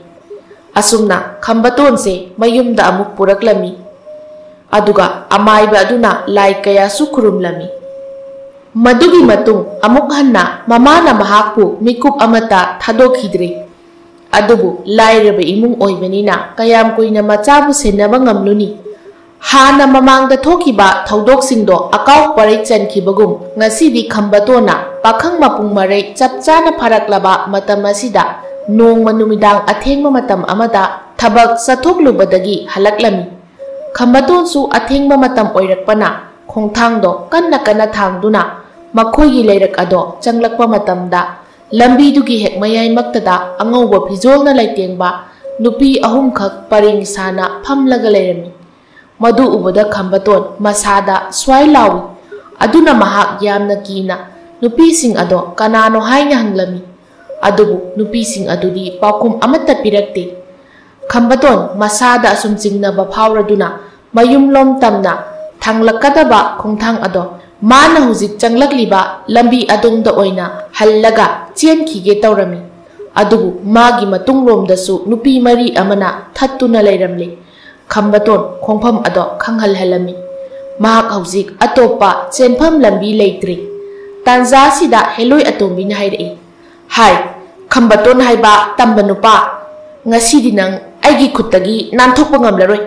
ꯑꯁꯨꯝꯅ ꯈꯝꯕꯇꯣꯟꯁꯦ ꯃꯌꯨꯝꯗ ꯑꯃꯨꯛ ꯄꯨꯔꯛꯂꯝꯃꯤ꯫ ꯑꯗꯨꯒ ꯑꯃꯥꯏꯕ ꯑꯗꯨꯅ ꯂꯥꯏ ꯀꯌꯥꯁꯨ ꯈꯨꯔꯨꯝꯂꯝꯃꯤ꯫ ꯃꯗꯨꯒꯤ ꯃꯇꯨꯡ ꯑꯃꯨꯛ ꯍꯟꯅ ꯃꯃꯥꯅ ꯃꯍꯥꯛꯄꯨ ꯃꯤꯀꯨꯞ ꯑꯃꯠꯇ ꯊꯥꯗꯣꯛꯈꯤꯗ꯭ꯔꯦ꯫ ꯑꯗꯨꯕꯨ ꯂꯥꯏꯔꯕ ꯏꯃꯨꯡ ꯑꯣꯏꯕꯅꯤꯅ ꯀꯌꯥꯝ ꯀꯨꯏꯅ ꯃꯆꯥꯕꯨ ꯁꯦꯟꯅꯕ ꯉꯝꯂꯨꯅꯤ? ꯍꯥꯟꯅ ꯃꯃꯥꯡꯗ ꯊꯣꯛꯈꯤꯕ ꯊꯧꯗꯣꯛꯁꯤꯡꯗꯣ ꯑꯀꯥꯎ ꯄꯔꯩ ꯆꯟꯈꯤꯕꯒꯨꯝ ꯉꯁꯤꯗꯤ ꯈꯝꯕꯇꯣꯟꯅ ꯄꯥꯈꯪ ꯃꯄꯨꯡ ꯃꯔꯩ ꯆꯞ ꯆꯥꯅ ꯐꯥꯔꯛꯂꯕ ꯃꯇꯝ ꯑꯁꯤꯗ ꯅꯣꯡꯃ ꯅꯨꯃꯤꯗꯥꯡ ꯑꯊꯦꯡꯕ ꯃꯇꯝ ꯑꯃꯗ ꯊꯕꯛ ꯆꯠꯊꯣꯛꯂꯨꯕꯗꯒꯤ ꯍꯜꯂꯛꯂꯝꯃꯤ꯫ ꯈꯝꯕꯇꯣꯟꯁꯨ ꯑꯊꯦꯡꯕ ꯃꯇꯝ ꯑꯣꯏꯔꯛꯄꯅ ꯈꯣꯡꯊꯥꯡꯗꯣ ꯀꯟꯅ ꯀꯟꯅ ꯊꯥꯡꯗꯨꯅ ꯃꯈꯣꯏꯒꯤ ꯂꯩꯔꯛ ꯑꯗꯣ ꯆꯪꯂꯛꯄ ꯃꯇꯝꯗ ꯂꯝꯕꯤꯗꯨꯒꯤ ꯍꯦꯛ ꯃꯌꯥꯏꯃꯛꯇꯗ ꯑꯉꯧꯕ ꯐꯤꯖꯣꯜꯅ ꯂꯩꯇꯦꯡꯕ ꯅꯨꯄꯤ ꯑꯍꯨꯝꯈꯛ ꯄꯔꯦꯡ ꯁꯥꯅ ꯐꯝꯂꯒ ꯂꯩꯔꯝꯃꯤ꯫ ꯃꯗꯨ ꯎꯕꯗ ꯈꯝꯕꯇꯣꯟ ꯃꯁꯥꯗ ꯁ꯭ꯋꯥꯏ ꯂꯥꯎꯏ꯫ ꯑꯗꯨꯅ ꯃꯍꯥꯛ ꯌꯥꯝꯅ ꯀꯤꯅ ꯅꯨꯄꯤꯁꯤꯡ ꯑꯗꯣ ꯀꯅꯥꯅꯣ ꯍꯥꯏꯅ ꯍꯪꯂꯝꯃꯤ꯫ ꯑꯗꯨꯕꯨ ꯅꯨꯄꯤꯁꯤꯡ ꯑꯗꯨꯗꯤ ꯄꯥꯎꯈꯨꯝ ꯑꯃꯠꯇ ꯄꯤꯔꯛꯇꯦ꯫ ꯈꯝꯕꯇꯣꯟ ꯃꯁꯥꯗ ꯑꯁꯨꯝ ꯆꯤꯡꯅꯕ ꯐꯥꯎꯔꯗꯨꯅ ꯃꯌꯨꯝꯂꯣꯝ ꯇꯝꯅ ꯊꯥꯡꯂꯛꯀꯗꯕ ꯈꯣꯡꯊꯥꯡ ꯑꯗꯣ ꯃꯥꯅ ꯍꯧꯖꯤꯛ ꯆꯪꯂꯛꯂꯤꯕ ꯂꯝꯕꯤ ꯑꯗꯣꯝꯗ ꯑꯣꯏꯅ ꯍꯜꯂꯒ ꯆꯦꯟꯈꯤꯒꯦ ꯇꯧꯔꯝꯃꯤ꯫ ꯑꯗꯨꯕꯨ ꯃꯥꯒꯤ ꯃꯇꯨꯡꯂꯣꯝꯗꯁꯨ ꯅꯨꯄꯤ ꯃꯔꯤ ꯑꯃꯅ ꯊꯠꯇꯨꯅ ꯂꯩꯔꯝꯂꯦ꯫ ꯈꯝꯕꯇꯣꯟ ꯈꯣꯡꯐꯝ ꯑꯗꯣ ꯈꯪꯍꯜꯍꯜꯂꯝꯃꯤ꯫ ꯃꯍꯥꯛ ꯍꯧꯖꯤꯛ ꯑꯇꯣꯞꯄ ꯆꯦꯟꯐꯝ ꯂꯝꯕꯤ ꯂꯩꯇ꯭ꯔꯦ꯫ ꯇꯥꯟꯖꯥ ꯑꯁꯤꯗ ꯍꯦꯂꯣꯏ ꯑꯇꯣꯝꯕꯤꯅ ꯍꯥꯏꯔꯛꯏ, "ꯍꯥꯏ, ꯈꯝꯕꯇꯣꯟ ꯍꯥꯏꯕ ꯇꯝꯕ ꯅꯨꯄꯥ, ꯉꯁꯤꯗꯤ ꯅꯪ ꯑꯩꯒꯤ ꯈꯨꯠꯇꯒꯤ ꯅꯥꯟꯊꯣꯛꯄ ꯉꯝꯂꯔꯣꯏ꯫"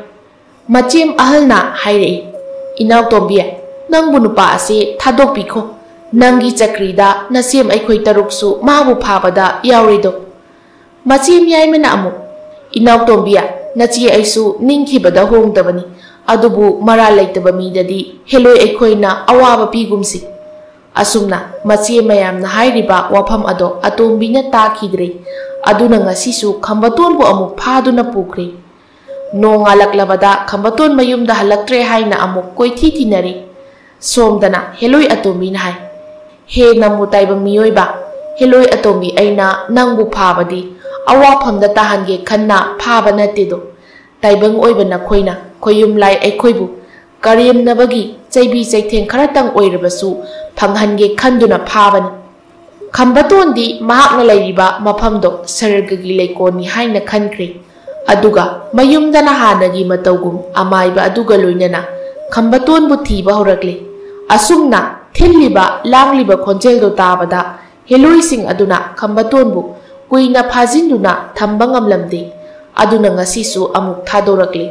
ꯃꯆꯦꯝ ꯑꯍꯜꯅ ꯍꯥꯏꯔꯛꯏ, "ꯏꯅꯥꯎꯇꯣꯝꯕꯤ, ꯅꯪꯕꯨ ꯅꯨꯄꯥ ꯑꯁꯤ ꯊꯥꯗꯣꯛꯄꯤꯈꯣ꯫ ꯅꯪꯒꯤ ꯆꯀ꯭ꯔꯤꯗ ꯅꯆꯦꯝ ꯑꯩꯈꯣꯏ ꯇꯔꯨꯛꯁꯨ ꯃꯥꯕꯨ ꯐꯥꯕꯗ ꯌꯥꯎꯔꯤꯗꯣ꯫" ꯃꯆꯦꯝ ꯌꯥꯏꯃꯅ ꯑꯃꯨꯛ, "ꯏꯅꯥꯎꯇꯣꯝꯕꯤ, ꯅꯆꯦ ꯑꯩꯁꯨ ꯅꯤꯡꯈꯤꯕꯗ ꯍꯣꯡꯗꯕꯅꯤ, ꯑꯗꯨꯕꯨ ꯃꯔꯥꯜ ꯂꯩꯇꯕ ꯃꯤꯗꯗꯤ ꯍꯦꯂꯣꯏ ꯑꯩꯈꯣꯏꯅ ꯑꯋꯥꯕ ꯄꯤꯒꯨꯝꯁꯤ꯫" ꯑꯁꯨꯝꯅ ꯃꯆꯦ ꯃꯌꯥꯝꯅ ꯍꯥꯏꯔꯤꯕ ꯋꯥꯐꯝ ꯑꯗꯣ ꯑꯇꯣꯝꯕꯤꯅ ꯇꯥꯈꯤꯗ꯭ꯔꯦ꯫ ꯑꯗꯨꯅ ꯉꯁꯤꯁꯨ ꯈꯝꯕꯇꯣꯟꯕꯨ ꯑꯃꯨꯛ ꯐꯥꯗꯨꯅ ꯄꯨꯈ꯭ꯔꯦ꯫ ꯅꯣꯡꯉꯥꯜꯂꯛꯂꯕꯗ ꯈꯝꯕꯇꯣꯟ ꯃꯌꯨꯝꯗ ꯍꯜꯂꯛꯇ꯭ꯔꯦ ꯍꯥꯏꯅ ꯑꯃꯨꯛ ꯀꯣꯏꯊꯤ ꯊꯤꯅꯔꯦ꯫ ꯁꯣꯝꯗꯅ ꯍꯦꯂꯣꯏ ꯑꯇꯣꯝꯕꯤꯅ ꯍꯥꯏ, "ꯍꯦ ꯅꯝꯃꯨ ꯇꯥꯏꯕꯪ ꯃꯤꯑꯣꯏꯕ, ꯍꯦꯂꯣꯏ ꯑꯇꯣꯝꯕꯤ ꯑꯩꯅ ꯅꯪꯕꯨ ꯐꯥꯕꯗꯤ ꯑꯋꯥꯐꯝꯗ ꯇꯥꯍꯟꯒꯦ ꯈꯟꯅ ꯐꯥꯕ ꯅꯠꯇꯦꯗꯣ꯫ ꯇꯥꯏꯕꯪ ꯑꯣꯏꯕ ꯅꯈꯣꯏꯅ ꯈꯣꯌꯨꯝꯂꯥꯏ ꯑꯩꯈꯣꯏꯕꯨ ꯀꯔꯦꯝꯅꯕꯒꯤ ꯆꯩꯕꯤ ꯆꯩꯊꯦꯡ ꯈꯔꯇꯪ ꯑꯣꯏꯔꯕꯁꯨ ꯐꯪꯍꯟꯒꯦ ꯈꯟꯗꯨꯅ ꯐꯥꯕꯅꯤ꯫" ꯈꯝꯕꯇꯣꯟꯗꯤ ꯃꯍꯥꯛꯅ ꯂꯩꯔꯤꯕ ꯃꯐꯝꯗꯣ ꯁꯔꯒꯒꯤ ꯂꯩꯀꯣꯜꯅꯤ ꯍꯥꯏꯅ ꯈꯟꯈ꯭ꯔꯦ꯫ ꯑꯗꯨꯒ ꯃꯌꯨꯝꯗꯅ ꯍꯥꯟꯅꯒꯤ ꯃꯇꯧꯒꯨꯝ ꯑꯃꯥꯏꯕ ꯑꯗꯨꯒ ꯂꯣꯏꯅꯅ ꯈꯝꯕꯇꯣꯟꯕꯨ ꯊꯤꯕ ꯍꯧꯔꯛꯂꯦ꯫ ꯑꯁꯨꯝꯅ ꯊꯤꯜꯂꯤꯕ ꯂꯥꯡꯂꯤꯕ ꯈꯣꯟꯖꯦꯜꯗꯣ ꯇꯥꯕꯗ ꯍꯦꯂꯣꯏꯁꯤꯡ ꯑꯗꯨꯅ ꯈꯝꯕꯇꯣꯟꯕꯨ ꯀꯨꯏꯅ ꯐꯥꯖꯤꯟꯗꯨꯅ ꯊꯝꯕ ꯉꯝꯂꯝꯗꯦ꯫ ꯑꯗꯨꯅ ꯉꯁꯤꯁꯨ ꯑꯃꯨꯛ ꯊꯥꯗꯣꯔꯛꯂꯦ꯫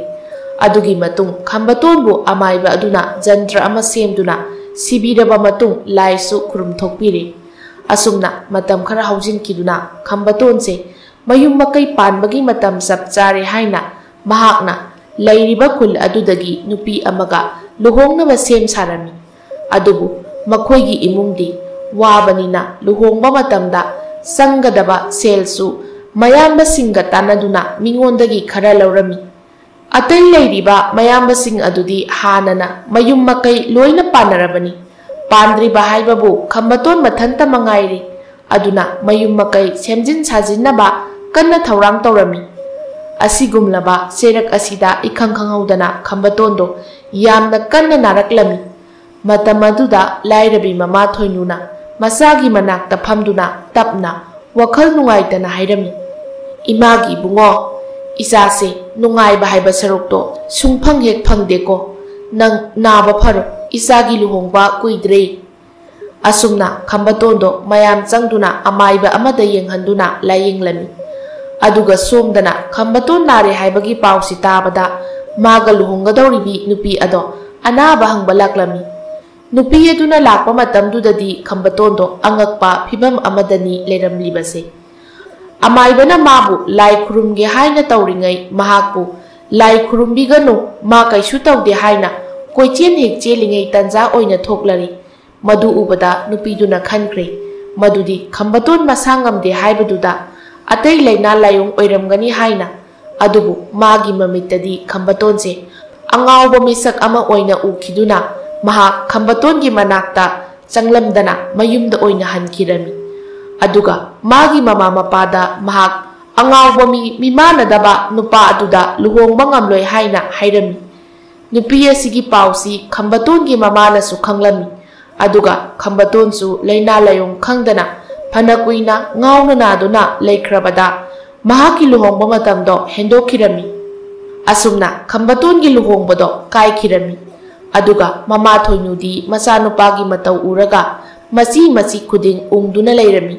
ꯑꯗꯨꯒꯤ ꯃꯇꯨꯡ ꯈꯝꯕꯇꯣꯟꯕꯨ ꯑꯃꯥꯏꯕ ꯑꯗꯨꯅ ꯖꯟꯇ꯭ꯔ ꯑꯃ ꯁꯦꯝꯗꯨꯅ ꯁꯤꯕꯤꯔꯕ ꯃꯇꯨꯡ ꯂꯥꯏꯁꯨ ꯈꯨꯔꯨꯝ ꯊꯣꯛꯄꯤꯔꯦ꯫ ꯑꯁꯨꯝꯅ ꯃꯇꯝ ꯈꯔ ꯍꯧꯖꯤꯟꯈꯤꯗꯨꯅ ꯈꯝꯕꯇꯣꯟꯁꯦ ꯃꯌꯨꯝ ꯃꯀꯩ ꯄꯥꯟꯕꯒꯤ ꯃꯇꯝ ꯆꯞ ꯆꯥꯔꯦ ꯍꯥꯏꯅ ꯃꯍꯥꯛꯅ ꯂꯩꯔꯤꯕ ꯈꯨꯜ ꯑꯗꯨꯗꯒꯤ ꯅꯨꯄꯤ ꯑꯃꯒ ꯂꯨꯍꯣꯡꯅꯕ ꯁꯦꯝ ꯁꯥꯔꯝꯃꯤ꯫ ꯑꯗꯨꯕꯨ ꯃꯈꯣꯏꯒꯤ ꯏꯃꯨꯡꯗꯤ ꯋꯥꯕꯅꯤꯅ ꯂꯨꯍꯣꯡꯕ ꯃꯇꯝꯗ ꯆꯪꯒꯗꯕ ꯁꯦꯜꯁꯨ ꯃꯌꯥꯝꯕꯁꯤꯡꯒ ꯇꯥꯟꯅꯗꯨꯅ ꯃꯤꯉꯣꯟꯗꯒꯤ ꯈꯔ ꯂꯧꯔꯝꯃꯤ꯫ ꯑꯇꯩ ꯂꯩꯔꯤꯕ ꯃꯌꯥꯝꯕꯁꯤꯡ ꯑꯗꯨꯗꯤ ꯍꯥꯟꯅꯅ ꯃꯌꯨꯝ ꯃꯀꯩ ꯂꯣꯏꯅ ꯄꯥꯟꯅꯔꯕꯅꯤ꯫ ꯄꯥꯟꯗ꯭ꯔꯤꯕ ꯍꯥꯏꯕꯕꯨ ꯈꯝꯕꯇꯣꯟ ꯃꯊꯟꯇ ꯃꯉꯥꯏꯔꯦ꯫ ꯑꯗꯨꯅ ꯃꯌꯨꯝ ꯃꯀꯩ ꯁꯦꯝꯖꯤꯟ ꯁꯥꯖꯤꯟꯅꯕ ꯀꯟꯅ ꯊꯧꯔꯥꯡ ꯇꯧꯔꯝꯃꯤ꯫ ꯑꯁꯤꯒꯨꯝꯂꯕ ꯆꯩꯔꯛ ꯑꯁꯤꯗ ꯏꯈꯪ ꯈꯪꯍꯧꯗꯅ ꯈꯝꯕꯇꯣꯟꯗꯣ ꯌꯥꯝꯅ ꯀꯟꯅ ꯅꯥꯔꯛꯂꯝꯃꯤ꯫ ꯃꯇꯝ ꯑꯗꯨꯗ ꯂꯥꯏꯔꯕꯤ ꯃꯃꯥ ꯊꯣꯏꯅꯨꯅ ꯃꯆꯥꯒꯤ ꯃꯅꯥꯛꯇ ꯐꯝꯗꯨꯅ ꯇꯞꯅ ꯋꯥꯈꯜ ꯅꯨꯡꯉꯥꯏꯇꯅ ꯍꯥꯏꯔꯝꯃꯤ, "ꯏꯃꯥꯒꯤ ꯏꯕꯨꯡꯉꯣ, ꯏꯆꯥꯁꯦ ꯅꯨꯡꯉꯥꯏꯕ ꯍꯥꯏꯕ ꯁꯔꯨꯛꯇꯣ ꯁꯨꯡꯐꯪ ꯍꯦꯛ ꯐꯪꯗꯦꯀꯣ꯫ "ꯅꯪ ꯅꯥꯕ ꯐꯔꯣ, ꯏꯆꯥꯒꯤ ꯂꯨꯍꯣꯡꯕ ꯀꯨꯏꯗ꯭ꯔꯦ"꯫ ꯑꯁꯨꯝꯅ ꯈꯝꯕꯇꯣꯟꯗꯣ ꯃꯌꯥꯝ ꯆꯪꯗꯨꯅ ꯑꯃꯥꯏꯕ ꯑꯃꯗ ꯌꯦꯡꯍꯟꯗꯨꯅ ꯂꯥꯌꯦꯡꯂꯝꯃꯤ꯫ ꯑꯗꯨꯒ ꯁꯣꯝꯗꯅ ꯈꯝꯕꯇꯣꯟ ꯅꯥꯔꯦ ꯍꯥꯏꯕꯒꯤ ꯄꯥꯎꯁꯤ ꯇꯥꯕꯗ ꯃꯥꯒ ꯂꯨꯍꯣꯡꯒꯗꯧꯔꯤꯕꯤ ꯅꯨꯄꯤ ꯑꯗꯣ ꯑꯅꯥꯕ ꯍꯪꯕ ꯂꯥꯛꯂꯝꯃꯤ꯫ ꯅꯨꯄꯤ ꯑꯗꯨꯅ ꯂꯥꯛꯄ ꯃꯇꯝꯗꯨꯗꯗꯤ ꯈꯝꯕꯇꯣꯟꯗꯣ ꯑꯉꯛꯄ ꯐꯤꯚꯝ ꯑꯃꯗꯅꯤ ꯂꯩꯔꯝꯂꯤꯕꯁꯦ꯫ ꯑꯃꯥꯏꯕꯅ ꯃꯥꯕꯨ ꯂꯥꯏ ꯈꯨꯔꯨꯝꯒꯦ ꯍꯥꯏꯅ ꯇꯧꯔꯤꯉꯩ ꯃꯍꯥꯛꯄꯨ "ꯂꯥꯏ ꯈꯨꯔꯨꯝꯕꯤꯒꯅꯨ, ꯃꯥ ꯀꯩꯁꯨ ꯇꯧꯗꯦ" ꯍꯥꯏꯅ ꯀꯣꯏꯆꯦꯟ ꯍꯦꯛ ꯆꯦꯜꯂꯤꯉꯩ ꯇꯟꯖꯥ ꯑꯣꯏꯅ ꯊꯣꯛꯂꯔꯤ꯫ ꯃꯗꯨ ꯎꯕꯗ ꯅꯨꯄꯤꯗꯨꯅ ꯈꯟꯈ꯭ꯔꯦ, ꯃꯗꯨꯗꯤ ꯈꯝꯕꯇꯣꯟ ꯃꯁꯥ ꯉꯝꯗꯦ ꯍꯥꯏꯕꯗꯨꯗ ꯑꯇꯩ ꯂꯥꯏꯅꯥ ꯂꯥꯏꯌꯣꯡ ꯑꯣꯏꯔꯝꯒꯅꯤ ꯍꯥꯏꯅ꯫ ꯑꯗꯨꯕꯨ ꯃꯥꯒꯤ ꯃꯃꯤꯠꯇꯗꯤ ꯈꯝꯕꯇꯣꯟꯁꯦ ꯑꯉꯥꯎꯕ ꯃꯤꯁꯛ ꯑꯃ ꯑꯣꯏꯅ ꯎꯈꯤꯗꯨꯅ ꯃꯍꯥꯛ ꯈꯝꯕꯇꯣꯟꯒꯤ ꯃꯅꯥꯛꯇ ꯆꯪꯂꯝꯗꯅ ꯃꯌꯨꯝꯗ ꯑꯣꯏꯅ ꯍꯟꯈꯤꯔꯝꯃꯤ꯫ ꯑꯗꯨꯒ ꯃꯥꯒꯤ ꯃꯃꯥ ꯃꯄꯥꯗ ꯃꯍꯥꯛ ꯑꯉꯥꯎꯕ ꯃꯤ, ꯃꯤꯃꯥꯟꯅꯗꯕ ꯅꯨꯄꯥ ꯑꯗꯨꯗ ꯂꯨꯍꯣꯡꯕ ꯉꯝꯂꯣꯏ ꯍꯥꯏꯅ ꯍꯥꯏꯔꯝꯃꯤ꯫ ꯅꯨꯄꯤ ꯑꯁꯤꯒꯤ ꯄꯥꯎꯁꯤ ꯈꯝꯕꯇꯣꯟꯒꯤ ꯃꯃꯥꯅꯁꯨ ꯈꯪꯂꯝꯃꯤ꯫ ꯑꯗꯨꯒ ꯈꯝꯕꯇꯣꯟꯁꯨ ꯂꯥꯏꯅꯥ ꯂꯥꯏꯌꯣꯡ ꯈꯪꯗꯅ ꯐꯅ ꯀꯨꯏꯅ ꯉꯥꯎꯅ ꯅꯥꯗꯨꯅ ꯂꯩꯈ꯭ꯔꯕꯗ ꯃꯍꯥꯛꯀꯤ ꯂꯨꯍꯣꯡꯕ ꯃꯇꯝꯗꯣ ꯍꯦꯟꯗꯣꯛꯈꯤꯔꯝꯃꯤ꯫ ꯑꯁꯨꯝꯅ ꯈꯝꯕꯇꯣꯟꯒꯤ ꯂꯨꯍꯣꯡꯕꯗꯣ ꯀꯥꯏꯈꯤꯔꯝꯃꯤ꯫ ꯑꯗꯨꯒ ꯃꯃꯥ ꯊꯣꯏꯅꯨꯗꯤ ꯃꯆꯥꯅꯨꯄꯥꯒꯤ ꯃꯇꯧ ꯎꯔꯒ ꯃꯆꯤ ꯃꯆꯤ ꯈꯨꯗꯤꯡ ꯎꯪꯗꯨꯅ ꯂꯩꯔꯝꯃꯤ꯫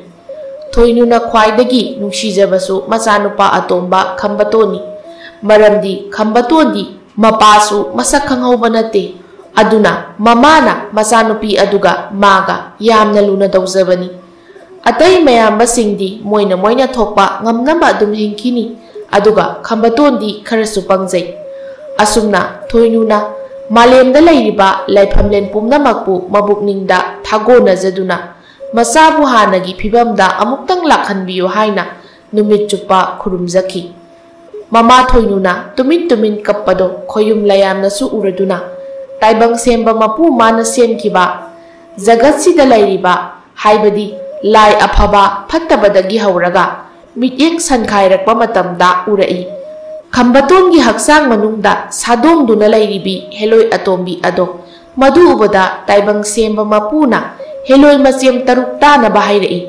ꯊꯣꯏꯅꯨꯅ ꯈ꯭ꯋꯥꯏꯗꯒꯤ ꯅꯨꯡꯁꯤꯖꯕꯁꯨ ꯃꯆꯥꯅꯨꯄꯥ ꯑꯇꯣꯝꯕ ꯈꯝꯕꯇꯣꯟꯅꯤ꯫ ꯃꯔꯝꯗꯤ ꯈꯝꯕꯇꯣꯟꯗꯤ ꯃꯄꯥꯁꯨ ꯃꯁꯛ ꯈꯪꯍꯧꯕ ꯅꯠꯇꯦ꯫ ꯑꯗꯨꯅ ꯃꯃꯥꯅ ꯃꯆꯥꯅꯨꯄꯤ ꯑꯗꯨꯒ ꯃꯥꯒ ꯌꯥꯝꯅ ꯂꯨꯅ ꯇꯧꯖꯕꯅꯤ꯫ ꯑꯇꯩ ꯃꯌꯥꯝꯕꯁꯤꯡꯗꯤ ꯃꯣꯏꯅ ꯃꯣꯏꯅ ꯊꯣꯛꯄ ꯉꯝꯅꯕ ꯑꯗꯨꯝ ꯍꯤꯡꯈꯤꯅꯤ꯫ ꯑꯗꯨꯒ ꯈꯝꯕꯇꯣꯟꯗꯤ ꯈꯔꯁꯨ ꯄꯪꯖꯩ꯫ ꯑꯁꯨꯝꯅ ꯊꯣꯏꯅꯨꯅ ꯃꯥꯂꯦꯝꯗ ꯂꯩꯔꯤꯕ ꯂꯥꯏꯐꯝꯂꯦꯟ ꯄꯨꯝꯅꯃꯛꯄꯨ ꯃꯕꯨꯛꯅꯤꯡꯗ ꯊꯥꯒꯣꯟꯅꯖꯗꯨꯅ ꯃꯆꯥꯕꯨ ꯍꯥꯟꯅꯒꯤ ꯐꯤꯕꯝꯗ ꯑꯃꯨꯛꯇꯪ ꯂꯥꯛꯍꯟꯕꯤꯌꯨ ꯍꯥꯏꯅ ꯅꯨꯃꯤꯠ ꯆꯨꯞꯄ ꯈꯨꯔꯨꯝꯖꯈꯤ꯫ ꯃꯃꯥ ꯊꯣꯏꯅꯨꯅ ꯇꯨꯃꯤꯟ ꯇꯨꯃꯤꯟ ꯀꯞꯄꯗꯣ ꯈꯣꯌꯨꯝ ꯂꯌꯥꯝꯅꯁꯨ ꯎꯔꯗꯨꯅ ꯇꯥꯏꯕꯪ ꯁꯦꯝꯕ ꯃꯄꯨ ꯃꯥꯅ ꯁꯦꯝꯈꯤꯕ ꯖꯒꯠꯁꯤꯗ ꯂꯩꯔꯤꯕ, ꯍꯥꯏꯕꯗꯤ ꯂꯥꯏ ꯑꯐꯕ ꯐꯠꯇꯕꯗꯒꯤ ꯍꯧꯔꯒ ꯃꯤꯠꯌꯦꯡ ꯁꯟꯈꯥꯏꯔꯛꯄ ꯃꯇꯝꯗ ꯎꯔꯛꯏ꯫ ꯈꯝꯕꯇꯣꯟꯒꯤ ꯍꯛꯆꯥꯡ ꯃꯅꯨꯡꯗ ꯁꯥꯗꯣꯡꯗꯨꯅ ꯂꯩꯔꯤꯕꯤ ꯍꯦꯂꯣꯏ ꯑꯇꯣꯝꯕꯤ ꯑꯗꯣ ꯃꯗꯨ ꯎꯕꯗ ꯇꯥꯏꯕꯪ ꯁꯦꯝꯕ ꯃꯄꯨꯅ ꯍꯦꯂꯣꯏ ꯃꯆꯦꯝ ꯇꯔꯨꯛ ꯇꯥꯅꯕ ꯍꯥꯏꯔꯛꯏ꯫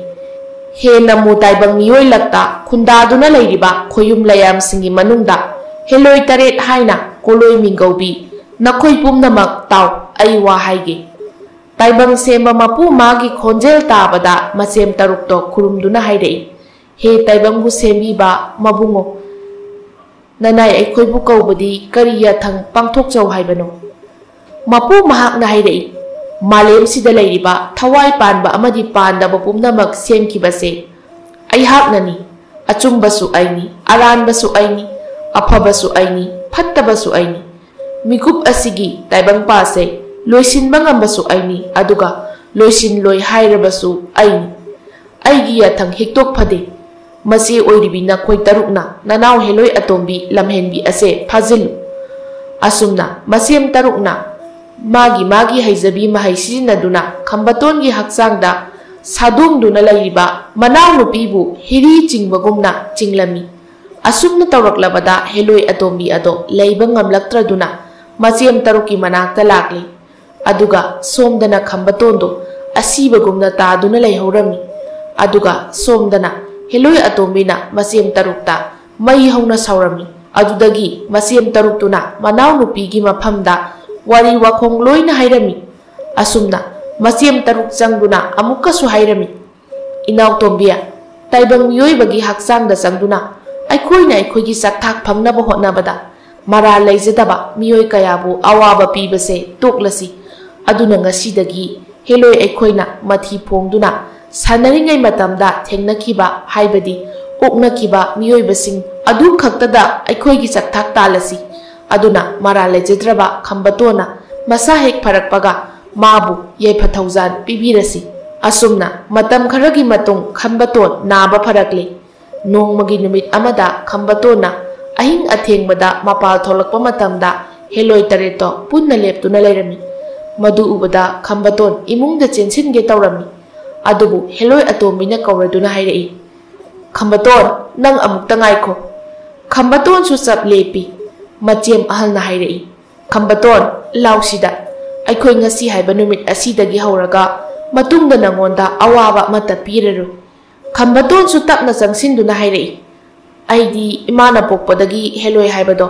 ꯍꯦ ꯅꯃꯨ ꯇꯥꯏꯕꯪ ꯃꯤꯑꯣꯏ ꯂꯛꯇ ꯈꯨꯟꯗꯥꯗꯨꯅ ꯂꯩꯔꯤꯕ ꯈꯣꯌꯨꯝ ꯂꯌꯥꯝꯁꯤꯡꯒꯤ ꯃꯅꯨꯡꯗ ꯍꯦꯂꯣꯏ ꯇꯔꯦꯠ ꯍꯥꯏꯅ ꯀꯣꯂꯣꯏ ꯃꯤꯡꯒꯧꯕꯤ ꯅꯈꯣꯏ ꯄꯨꯝꯅꯃꯛ ꯇꯥꯎ, ꯑꯩ ꯋꯥ ꯍꯥꯏꯒꯦ꯫ ꯇꯥꯏꯕꯪ ꯁꯦꯝꯕ ꯃꯄꯨ ꯃꯥꯒꯤ ꯈꯣꯟꯖꯦꯜ ꯇꯥꯕꯗ ꯃꯁꯦꯝ ꯇꯔꯨꯛꯇꯣ ꯈꯨꯔꯨꯝꯗꯨꯅ ꯍꯥꯏꯔꯛꯏ, "ꯍꯦ ꯇꯥꯏꯕꯪꯕꯨ ꯁꯦꯝꯕꯤꯕ ꯃꯕꯨꯡꯉꯣ, ꯅꯅꯥꯏ ꯑꯩꯈꯣꯏꯕꯨ ꯀꯧꯕꯗꯤ ꯀꯔꯤ ꯌꯥꯊꯪ ꯄꯥꯡꯊꯣꯛꯆꯧ ꯍꯥꯏꯕꯅꯣ?" ꯃꯄꯨ ꯃꯍꯥꯛꯅ ꯍꯥꯏꯔꯛꯏ, "ꯃꯥꯂꯦꯝꯁꯤꯗ ꯂꯩꯔꯤꯕ ꯊꯋꯥꯏ ꯄꯥꯟꯕ ꯑꯃꯗꯤ ꯄꯥꯟꯗꯕ ꯄꯨꯝꯅꯃꯛ ꯁꯦꯝꯈꯤꯕꯁꯦ ꯑꯩꯍꯥꯛꯅꯅꯤ꯫ ꯑꯆꯨꯝꯕꯁꯨ ꯑꯩꯅꯤ, ꯑꯔꯥꯟꯕꯁꯨ ꯑꯩꯅꯤ, ꯑꯐꯕꯁꯨ ꯑꯩꯅꯤ, ꯐꯠꯇꯕꯁꯨ ꯑꯩꯅꯤ꯫ ꯃꯤꯀꯨꯞ ꯑꯁꯤꯒꯤ ꯇꯥꯏꯕꯪꯄꯥꯁꯦ ꯂꯣꯏꯁꯤꯟꯕ ꯉꯝꯕꯁꯨ ꯑꯩꯅꯤ, ꯑꯗꯨꯒ ꯂꯣꯏꯁꯤꯟꯂꯣꯏ ꯍꯥꯏꯔꯕꯁꯨ ꯑꯩꯅꯤ꯫ ꯑꯩꯒꯤ ꯌꯥꯊꯪ ꯍꯤꯛꯇꯣꯛ ꯐꯗꯦ꯫ ꯃꯆꯦ ꯑꯣꯏꯔꯤꯕꯤ ꯅꯈꯣꯏ ꯇꯔꯨꯛꯅ ꯅꯅꯥꯎ ꯍꯦꯂꯣꯏ ꯑꯇꯣꯝꯕꯤ ꯂꯝꯍꯦꯟꯕꯤ ꯑꯁꯦ ꯐꯥꯖꯤꯜꯂꯨ꯫" ꯑꯁꯨꯝꯅ ꯃꯁꯦꯝ ꯇꯔꯨꯛꯅ ꯃꯥꯒꯤ ꯃꯥꯒꯤ ꯍꯩꯖꯕꯤ ꯃꯍꯩ ꯁꯤꯖꯤꯟꯅꯗꯨꯅ ꯈꯝꯕꯇꯣꯟꯒꯤ ꯍꯛꯆꯥꯡꯗ ꯁꯥꯗꯣꯡꯗꯨꯅ ꯂꯩꯔꯤꯕ ꯃꯅꯥꯎꯅꯨꯄꯤꯕꯨ ꯍꯤꯔꯤ ꯆꯤꯡꯕꯒꯨꯝꯅ ꯆꯤꯡꯂꯝꯃꯤ꯫ ꯑꯁꯨꯝꯅ ꯇꯧꯔꯛꯂꯕꯗ ꯍꯦꯂꯣꯏ ꯑꯇꯣꯝꯕꯤ ꯑꯗꯣ ꯂꯩꯕ ꯉꯝꯂꯛꯇ꯭ꯔꯗꯨꯅ ꯃꯆꯦꯝ ꯇꯔꯨꯛꯀꯤ ꯃꯅꯥꯛꯇ ꯂꯥꯛꯂꯤ꯫ ꯑꯗꯨꯒ ꯁꯣꯝꯗꯅ ꯈꯝꯕꯇꯣꯟꯗꯣ ꯑꯁꯤꯕꯒꯨꯝꯅ ꯇꯥꯗꯨꯅ ꯂꯩꯍꯧꯔꯝꯃꯤ꯫ ꯑꯗꯨꯒ ꯁꯣꯝꯗꯅ ꯍꯦꯂꯣꯏ ꯑꯇꯣꯝꯕꯤꯅ ꯃꯆꯦꯝ ꯇꯔꯨꯛꯇ ꯃꯩ ꯍꯧꯅ ꯁꯥꯎꯔꯝꯃꯤ꯫ ꯑꯗꯨꯗꯒꯤ ꯃꯆꯦꯝ ꯇꯔꯨꯛꯇꯨꯅ ꯃꯅꯥꯎꯅꯨꯄꯤꯒꯤ ꯃꯐꯝꯗ ꯋꯥꯔꯤ ꯋꯥꯈꯣꯡ ꯂꯣꯏꯅ ꯍꯥꯏꯔꯝꯃꯤ꯫ ꯑꯁꯨꯝꯅ ꯃꯆꯦꯝ ꯇꯔꯨꯛ ꯆꯪꯗꯨꯅ ꯑꯃꯨꯛꯀꯁꯨ ꯍꯥꯏꯔꯝꯃꯤ, "ꯏꯅꯥꯎꯇꯣꯝꯕꯤ, ꯇꯥꯏꯕꯪ ꯃꯤꯑꯣꯏꯕꯒꯤ ꯍꯛꯆꯥꯡꯗ ꯆꯪꯗꯨꯅ ꯑꯩꯈꯣꯏꯅ ꯑꯩꯈꯣꯏꯒꯤ ꯆꯥꯛꯊꯥꯛ ꯐꯪꯅꯕ ꯍꯣꯠꯅꯕꯗ ꯃꯔꯥꯜ ꯂꯩꯖꯗꯕ ꯃꯤꯑꯣꯏ ꯀꯌꯥꯕꯨ ꯑꯋꯥꯕ ꯄꯤꯕꯁꯦ ꯇꯣꯛꯂꯁꯤ꯫ ꯑꯗꯨꯅ ꯉꯁꯤꯗꯒꯤ ꯍꯦꯂꯣꯏ ꯑꯩꯈꯣꯏꯅ ꯃꯊꯤ ꯐꯣꯡꯗꯨꯅ ꯁꯥꯟꯅꯔꯤꯉꯩ ꯃꯇꯝꯗ ꯊꯦꯡꯅꯈꯤꯕ, ꯍꯥꯏꯕꯗꯤ ꯑꯣꯛꯅꯈꯤꯕ ꯃꯤꯑꯣꯏꯕꯁꯤꯡ ꯑꯗꯨ ꯈꯛꯇꯗ ꯑꯩꯈꯣꯏꯒꯤ ꯆꯥꯛꯊꯥꯛ ꯇꯥꯜꯂꯁꯤ꯫ ꯑꯗꯨꯅ ꯃꯔꯥꯜ ꯂꯩꯖꯗ꯭ꯔꯕ ꯈꯝꯕꯇꯣꯟꯅ ꯃꯁꯥ ꯍꯦꯛ ꯐꯔꯛꯄꯒ ꯃꯥꯕꯨ ꯌꯥꯏꯐ ꯊꯧꯖꯥꯜ ꯄꯤꯕꯤꯔꯁꯤ꯫" ꯑꯁꯨꯝꯅ ꯃꯇꯝ ꯈꯔꯒꯤ ꯃꯇꯨꯡ ꯈꯝꯕꯇꯣꯟ ꯅꯥꯕ ꯐꯔꯛꯂꯦ꯫ ꯅꯣꯡꯃꯒꯤ ꯅꯨꯃꯤꯠ ꯑꯃꯗ ꯈꯝꯕꯇꯣꯟꯅ ꯑꯍꯤꯡ ꯑꯊꯦꯡꯕꯗ ꯃꯄꯥꯜ ꯊꯣꯛꯂꯛꯄ ꯃꯇꯝꯗ ꯍꯦꯂꯣꯏ ꯇꯔꯦꯠꯇꯣ ꯄꯨꯟꯅ ꯂꯦꯞꯇꯨꯅ ꯂꯩꯔꯝꯃꯤ꯫ ꯃꯗꯨ ꯎꯕꯗ ꯈꯝꯕꯇꯣꯟ ꯏꯃꯨꯡꯗ ꯆꯦꯟꯁꯤꯟꯒꯦ ꯇꯧꯔꯝꯃꯤ꯫ ꯑꯗꯨꯕꯨ ꯍꯦꯂꯣꯏ ꯑꯇꯣꯝꯕꯤꯅ ꯀꯧꯔꯗꯨꯅ ꯍꯥꯏꯔꯛꯏ, "ꯈꯝꯕꯇꯣꯟ, ꯅꯪ ꯑꯃꯨꯛꯇ ꯉꯥꯏꯈꯣ꯫" ꯈꯝꯕꯇꯣꯟꯁꯨ ꯆꯞ ꯂꯦꯞꯄꯤ꯫ ꯃꯆꯦꯝ ꯑꯍꯜꯅ ꯍꯥꯏꯔꯛꯏ, "ꯈꯝꯕꯇꯣꯟ, ꯂꯥꯎꯁꯤꯗ, ꯑꯩꯈꯣꯏ ꯉꯁꯤ ꯍꯥꯏꯕ ꯅꯨꯃꯤꯠ ꯑꯁꯤꯗꯒꯤ ꯍꯧꯔꯒ ꯃꯇꯨꯡꯗ ꯅꯉꯣꯟꯗ ꯑꯋꯥꯕ ꯑꯃꯠꯇ ꯄꯤꯔꯔꯣꯏ꯫" ꯈꯝꯕꯇꯣꯟꯁꯨ ꯇꯞꯅ ꯆꯪꯁꯤꯟꯗꯨꯅ ꯍꯥꯏꯔꯛꯏ, "ꯑꯩꯗꯤ ꯏꯃꯥꯅ ꯄꯣꯛꯄꯗꯒꯤ ꯍꯦꯂꯣꯏ ꯍꯥꯏꯕꯗꯣ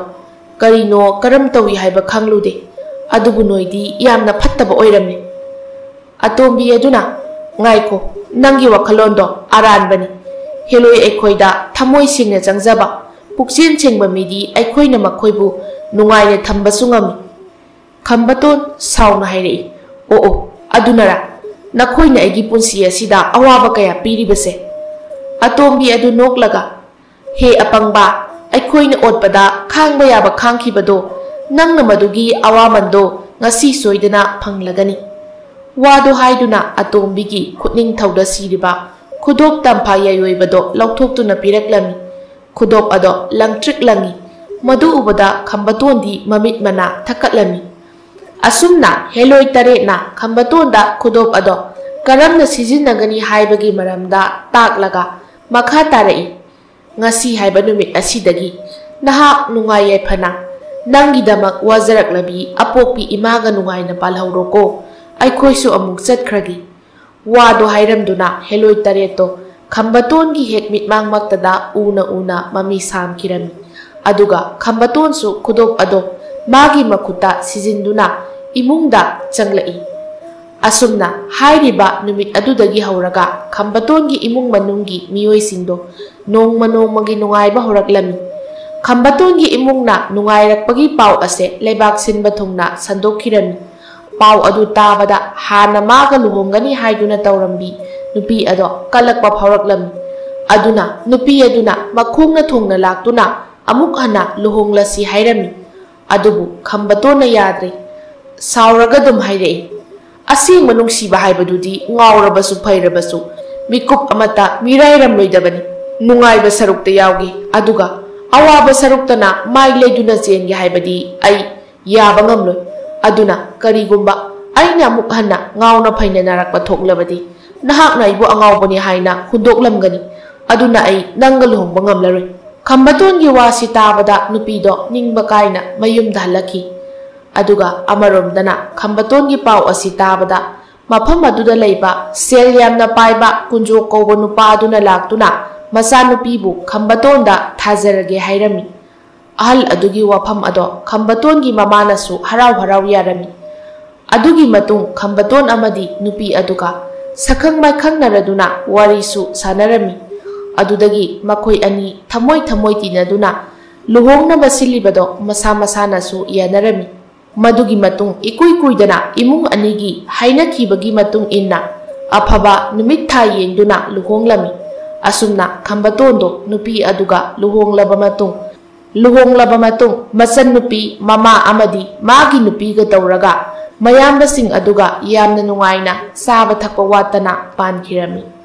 ꯀꯔꯤꯅꯣ ꯀꯔꯝ ꯇꯧꯏ ꯍꯥꯏꯕ ꯈꯪꯂꯨꯗꯦ꯫ ꯑꯗꯨꯕꯨ ꯅꯣꯏꯗꯤ ꯌꯥꯝꯅ ꯐꯠꯇꯕ ꯑꯣꯏꯔꯝꯃꯤ꯫ ꯑꯇꯣꯝꯕꯤ ꯑꯗꯨꯅ, "ꯉꯥꯏꯈꯣ, ꯅꯪꯒꯤ ꯋꯥꯈꯜꯂꯣꯟꯗꯣ ꯑꯔꯥꯟꯕꯅꯤ꯫ ꯍꯦꯂꯣꯏ ꯑꯩꯈꯣꯏꯗ ꯊꯃꯣꯏ ꯁꯦꯡꯅ ꯆꯪꯖꯕ, ꯄꯨꯛꯆꯦꯜ ꯁꯦꯡꯕ ꯃꯤꯗꯤ ꯑꯩꯈꯣꯏꯅ ꯃꯈꯣꯏꯕꯨ ꯅꯨꯡꯉꯥꯏꯅ ꯊꯝꯕꯁꯨ ꯉꯝꯃꯤ꯫" ꯈꯝꯕꯇꯣꯟ ꯁꯥꯎꯅ ꯍꯥꯏꯔꯛꯏ, "ꯑꯣ ꯑꯣ, ꯑꯗꯨꯅꯔꯥ ꯅꯈꯣꯏꯅ ꯑꯩꯒꯤ ꯄꯨꯟꯁꯤ ꯑꯁꯤꯗ ꯑꯋꯥꯕ ꯀꯌꯥ ꯄꯤꯔꯤꯕꯁꯦ?" ꯑꯇꯣꯝꯕꯤ ꯑꯗꯨ ꯅꯣꯛꯂꯒ, "ꯍꯦ ꯑꯄꯪꯕ, ꯑꯩꯈꯣꯏꯅ ꯑꯣꯠꯄꯗ ꯈꯥꯡꯕ ꯌꯥꯕ ꯈꯥꯡꯈꯤꯕꯗꯣ, ꯅꯪꯅ ꯃꯗꯨꯒꯤ ꯑꯋꯥꯃꯟꯗꯣ ꯉꯁꯤ ꯁꯣꯏꯗꯅ ꯐꯪꯂꯒꯅꯤ꯫" ꯋꯥꯗꯣ ꯍꯥꯏꯗꯨꯅ ꯑꯇꯣꯝꯕꯤꯒꯤ ꯈꯨꯠꯅꯤꯡꯊꯧꯗ ꯁꯤꯔꯤꯕ ꯈꯨꯗꯣꯞ ꯇꯝꯐꯥ ꯌꯥꯏꯑꯣꯏꯕꯗꯣ ꯂꯧꯊꯣꯛꯇꯨꯅ ꯄꯤꯔꯛꯂꯝꯃꯤ꯫ ꯈꯨꯗꯣꯞ ꯑꯗꯣ ꯂꯪꯇ꯭ꯔꯤꯛ ꯂꯪꯏ꯫ ꯃꯗꯨ ꯎꯕꯗ ꯈꯝꯕꯇꯣꯟꯗꯤ ꯃꯃꯤꯠ ꯃꯅꯥ ꯊꯛꯀꯠꯂꯝꯃꯤ꯫ ꯑꯁꯨꯝꯅ ꯍꯦꯂꯣꯏ ꯇꯔꯦꯠꯅ ꯈꯝꯕꯇꯣꯟꯗ ꯈꯨꯗꯣꯞ ꯑꯗꯣ ꯀꯔꯝꯅ ꯁꯤꯖꯤꯟꯅꯒꯅꯤ ꯍꯥꯏꯕꯒꯤ ꯃꯔꯝꯗ ꯇꯥꯛꯂꯒ ꯃꯈꯥ ꯇꯥꯔꯛꯏ, "ꯉꯁꯤ ꯍꯥꯏꯕ ꯅꯨꯃꯤꯠ ꯑꯁꯤꯗꯒꯤ ꯅꯍꯥꯛ ꯅꯨꯡꯉꯥꯏ ꯌꯥꯏꯐꯅ ꯅꯪꯒꯤꯗꯃꯛ ꯋꯥꯖꯔꯛꯂꯕꯤ ꯑꯄꯣꯛꯄꯤ ꯏꯃꯥꯒ ꯅꯨꯡꯉꯥꯏꯅ ꯄꯥꯜꯍꯧꯔꯣꯀꯣ꯫ ꯑꯩꯈꯣꯏꯁꯨ ꯑꯃꯨꯛ ꯆꯠꯈ꯭ꯔꯒꯦ꯫" ꯋꯥꯗꯣ ꯍꯥꯏꯔꯝꯗꯨꯅ ꯍꯦꯂꯣꯏ ꯇꯔꯦꯠꯇꯣ ꯈꯝꯕꯇꯣꯟꯒꯤ ꯍꯦꯛ ꯃꯤꯠꯃꯥꯡꯃꯛꯇꯗ ꯎꯅ ꯎꯅ ꯃꯃꯤ ꯁꯥꯝꯈꯤꯔꯝꯃꯤ꯫ ꯑꯗꯨꯒ ꯈꯝꯕꯇꯣꯟꯁꯨ ꯈꯨꯗꯣꯞ ꯑꯗꯣ ꯃꯥꯒꯤ ꯃꯈꯨꯠꯇ ꯁꯤꯖꯤꯟꯗꯨꯅ ꯏꯃꯨꯡꯗ ꯆꯪꯂꯛꯏ꯫ ꯑꯁꯨꯝꯅ ꯍꯥꯏꯔꯤꯕ ꯅꯨꯃꯤꯠ ꯑꯗꯨꯗꯒꯤ ꯍꯧꯔꯒ ꯈꯝꯕꯇꯣꯟꯒꯤ ꯏꯃꯨꯡ ꯃꯅꯨꯡꯒꯤ ꯃꯤꯑꯣꯏꯁꯤꯡꯗꯣ ꯅꯣꯡꯃ ꯅꯣꯡꯃꯒꯤ ꯅꯨꯡꯉꯥꯏꯕ ꯍꯧꯔꯛꯂꯝꯃꯤ꯫ ꯈꯝꯕꯇꯣꯟꯒꯤ ꯏꯃꯨꯡꯅ ꯅꯨꯡꯉꯥꯏꯔꯛꯄꯒꯤ ꯄꯥꯎ ꯑꯁꯦ ꯂꯩꯕꯥꯛ ꯁꯤꯟꯕ ꯊꯨꯡꯅ ꯁꯟꯗꯣꯛꯈꯤꯔꯝꯃꯤ꯫ ꯄꯥꯎ ꯑꯗꯨ ꯇꯥꯕꯗ ꯍꯥꯟꯅ ꯃꯥꯒ ꯂꯨꯍꯣꯡꯒꯅꯤ ꯍꯥꯏꯗꯨꯅ ꯇꯧꯔꯝꯕꯤ ꯅꯨꯄꯤ ꯑꯗꯣ ꯀꯜꯂꯛꯄ ꯐꯥꯎꯔꯛꯂꯝꯃꯤ꯫ ꯑꯗꯨꯅ ꯅꯨꯄꯤ ꯑꯗꯨꯅ ꯃꯈꯣꯡꯅ ꯊꯣꯡꯅ ꯂꯥꯛꯇꯨꯅ ꯑꯃꯨꯛ ꯍꯟꯅ ꯂꯨꯍꯣꯡꯂꯁꯤ ꯍꯥꯏꯔꯝꯃꯤ꯫ ꯑꯗꯨꯕꯨ ꯈꯝꯕꯇꯣꯟꯅ ꯌꯥꯗ꯭ꯔꯦ꯫ ꯁꯥꯎꯔꯒ ꯑꯗꯨꯝ ꯍꯥꯏꯔꯛꯏ, "ꯑꯁꯦꯡꯕ ꯅꯨꯡꯁꯤꯕ ꯍꯥꯏꯕꯗꯨꯗꯤ ꯉꯥꯎꯔꯕꯁꯨ ꯐꯩꯔꯕꯁꯨ ꯃꯤꯀꯨꯞ ꯑꯃꯠꯇ ꯃꯤꯔꯥꯏꯔꯝꯂꯣꯏꯗꯕꯅꯤ꯫ ꯅꯨꯡꯉꯥꯏꯕ ꯁꯔꯨꯛꯇ ꯌꯥꯎꯒꯦ, ꯑꯗꯨꯒ ꯑꯋꯥꯕ ꯁꯔꯨꯛꯇꯅ ꯃꯥꯏ ꯂꯩꯗꯨꯅ ꯆꯦꯟꯒꯦ ꯍꯥꯏꯕꯗꯤ ꯑꯩ ꯌꯥꯕ ꯉꯝꯂꯣꯏ꯫ ꯑꯗꯨꯅ ꯀꯔꯤꯒꯨꯝꯕ ꯑꯩꯅ ꯑꯃꯨꯛ ꯍꯟꯅ ꯉꯥꯎꯅ ꯐꯩꯅ ꯅꯥꯔꯛꯄ ꯊꯣꯛꯂꯕꯗꯤ ꯅꯍꯥꯛꯅ ꯑꯩꯕꯨ ꯑꯉꯥꯎꯕꯅꯤ ꯍꯥꯏꯅ ꯍꯨꯟꯗꯣꯛꯂꯝꯒꯅꯤ꯫ ꯑꯗꯨꯅ ꯑꯩ ꯅꯪꯒ ꯂꯨꯍꯣꯡꯕ ꯉꯝꯂꯔꯣꯏ꯫" ꯈꯝꯕꯇꯣꯟꯒꯤ ꯋꯥꯁꯤ ꯇꯥꯕꯗ ꯅꯨꯄꯤꯗꯣ ꯅꯤꯡꯕ ꯀꯥꯏꯅ ꯃꯌꯨꯝꯗ ꯍꯜꯂꯛꯈꯤ꯫ ꯑꯗꯨꯒ ꯑꯃꯔꯣꯝꯗꯅ ꯈꯝꯕꯇꯣꯟꯒꯤ ꯄꯥꯎ ꯑꯁꯤ ꯇꯥꯕꯗ ꯃꯐꯝ ꯑꯗꯨꯗ ꯂꯩꯕ ꯁꯦꯜ ꯌꯥꯝꯅ ꯄꯥꯏꯕ ꯀꯨꯟꯖꯣ ꯀꯧꯕ ꯅꯨꯄꯥ ꯑꯗꯨꯅ ꯂꯥꯛꯇꯨꯅ ꯃꯆꯥꯅꯨꯄꯤꯕꯨ ꯈꯝꯕꯇꯣꯟꯗ ꯊꯥꯖꯔꯒꯦ ꯍꯥꯏꯔꯝꯃꯤ꯫ ꯑꯍꯜ ꯑꯗꯨꯒꯤ ꯋꯥꯐꯝ ꯑꯗꯣ ꯈꯝꯕꯇꯣꯟꯒꯤ ꯃꯃꯥꯅꯁꯨ ꯍꯔꯥꯎ ꯍꯔꯥꯎ ꯌꯥꯔꯝꯃꯤ꯫ ꯑꯗꯨꯒꯤ ꯃꯇꯨꯡ ꯈꯝꯕꯇꯣꯟ ꯑꯃꯗꯤ ꯅꯨꯄꯤ ꯑꯗꯨꯒ ꯁꯛꯈꯪ ꯃꯥꯏꯈꯪꯅꯔꯗꯨꯅ ꯋꯥꯔꯤꯁꯨ ꯁꯥꯟꯅꯔꯝꯃꯤ꯫ ꯑꯗꯨꯗꯒꯤ ꯃꯈꯣꯏ ꯑꯅꯤ ꯊꯃꯣꯏ ꯊꯃꯣꯏ ꯇꯤꯟꯅꯗꯨꯅ ꯂꯨꯍꯣꯡꯅꯕ ꯁꯤꯜꯂꯤꯕꯗꯣ ꯃꯁꯥ ꯃꯁꯥꯅꯁꯨ ꯌꯥꯅꯔꯝꯃꯤ꯫ ꯃꯗꯨꯒꯤ ꯃꯇꯨꯡ ꯏꯀꯨꯏ ꯀꯨꯏꯗꯅ ꯏꯃꯨꯡ ꯑꯅꯤꯒꯤ ꯍꯥꯏꯅꯈꯤꯕꯒꯤ ꯃꯇꯨꯡ ꯏꯟꯅ ꯑꯐꯕ ꯅꯨꯃꯤꯠ ꯊꯥ ꯌꯦꯡꯗꯨꯅ ꯂꯨꯍꯣꯡꯂꯝꯃꯤ꯫ ꯑꯁꯨꯝꯅ ꯈꯝꯕꯇꯣꯟꯗꯣ ꯅꯨꯄꯤ ꯑꯗꯨꯒ ꯂꯨꯍꯣꯡꯂꯕ ꯃꯇꯨꯡ, ꯂꯨꯍꯣꯡꯂꯕ ꯃꯇꯨꯡ ꯃꯆꯟꯅꯨꯄꯤ, ꯃꯃꯥ ꯑꯃꯗꯤ ꯃꯥꯒꯤ ꯅꯨꯄꯤꯒ ꯇꯧꯔꯒ ꯃꯌꯥꯝꯕꯁꯤꯡ ꯑꯗꯨꯒ ꯌꯥꯝꯅ ꯅꯨꯡꯉꯥꯏꯅ ꯆꯥꯕ ꯊꯛꯄ ꯋꯥꯠꯇꯅ ꯄꯥꯟꯈꯤꯔꯝꯃꯤ꯫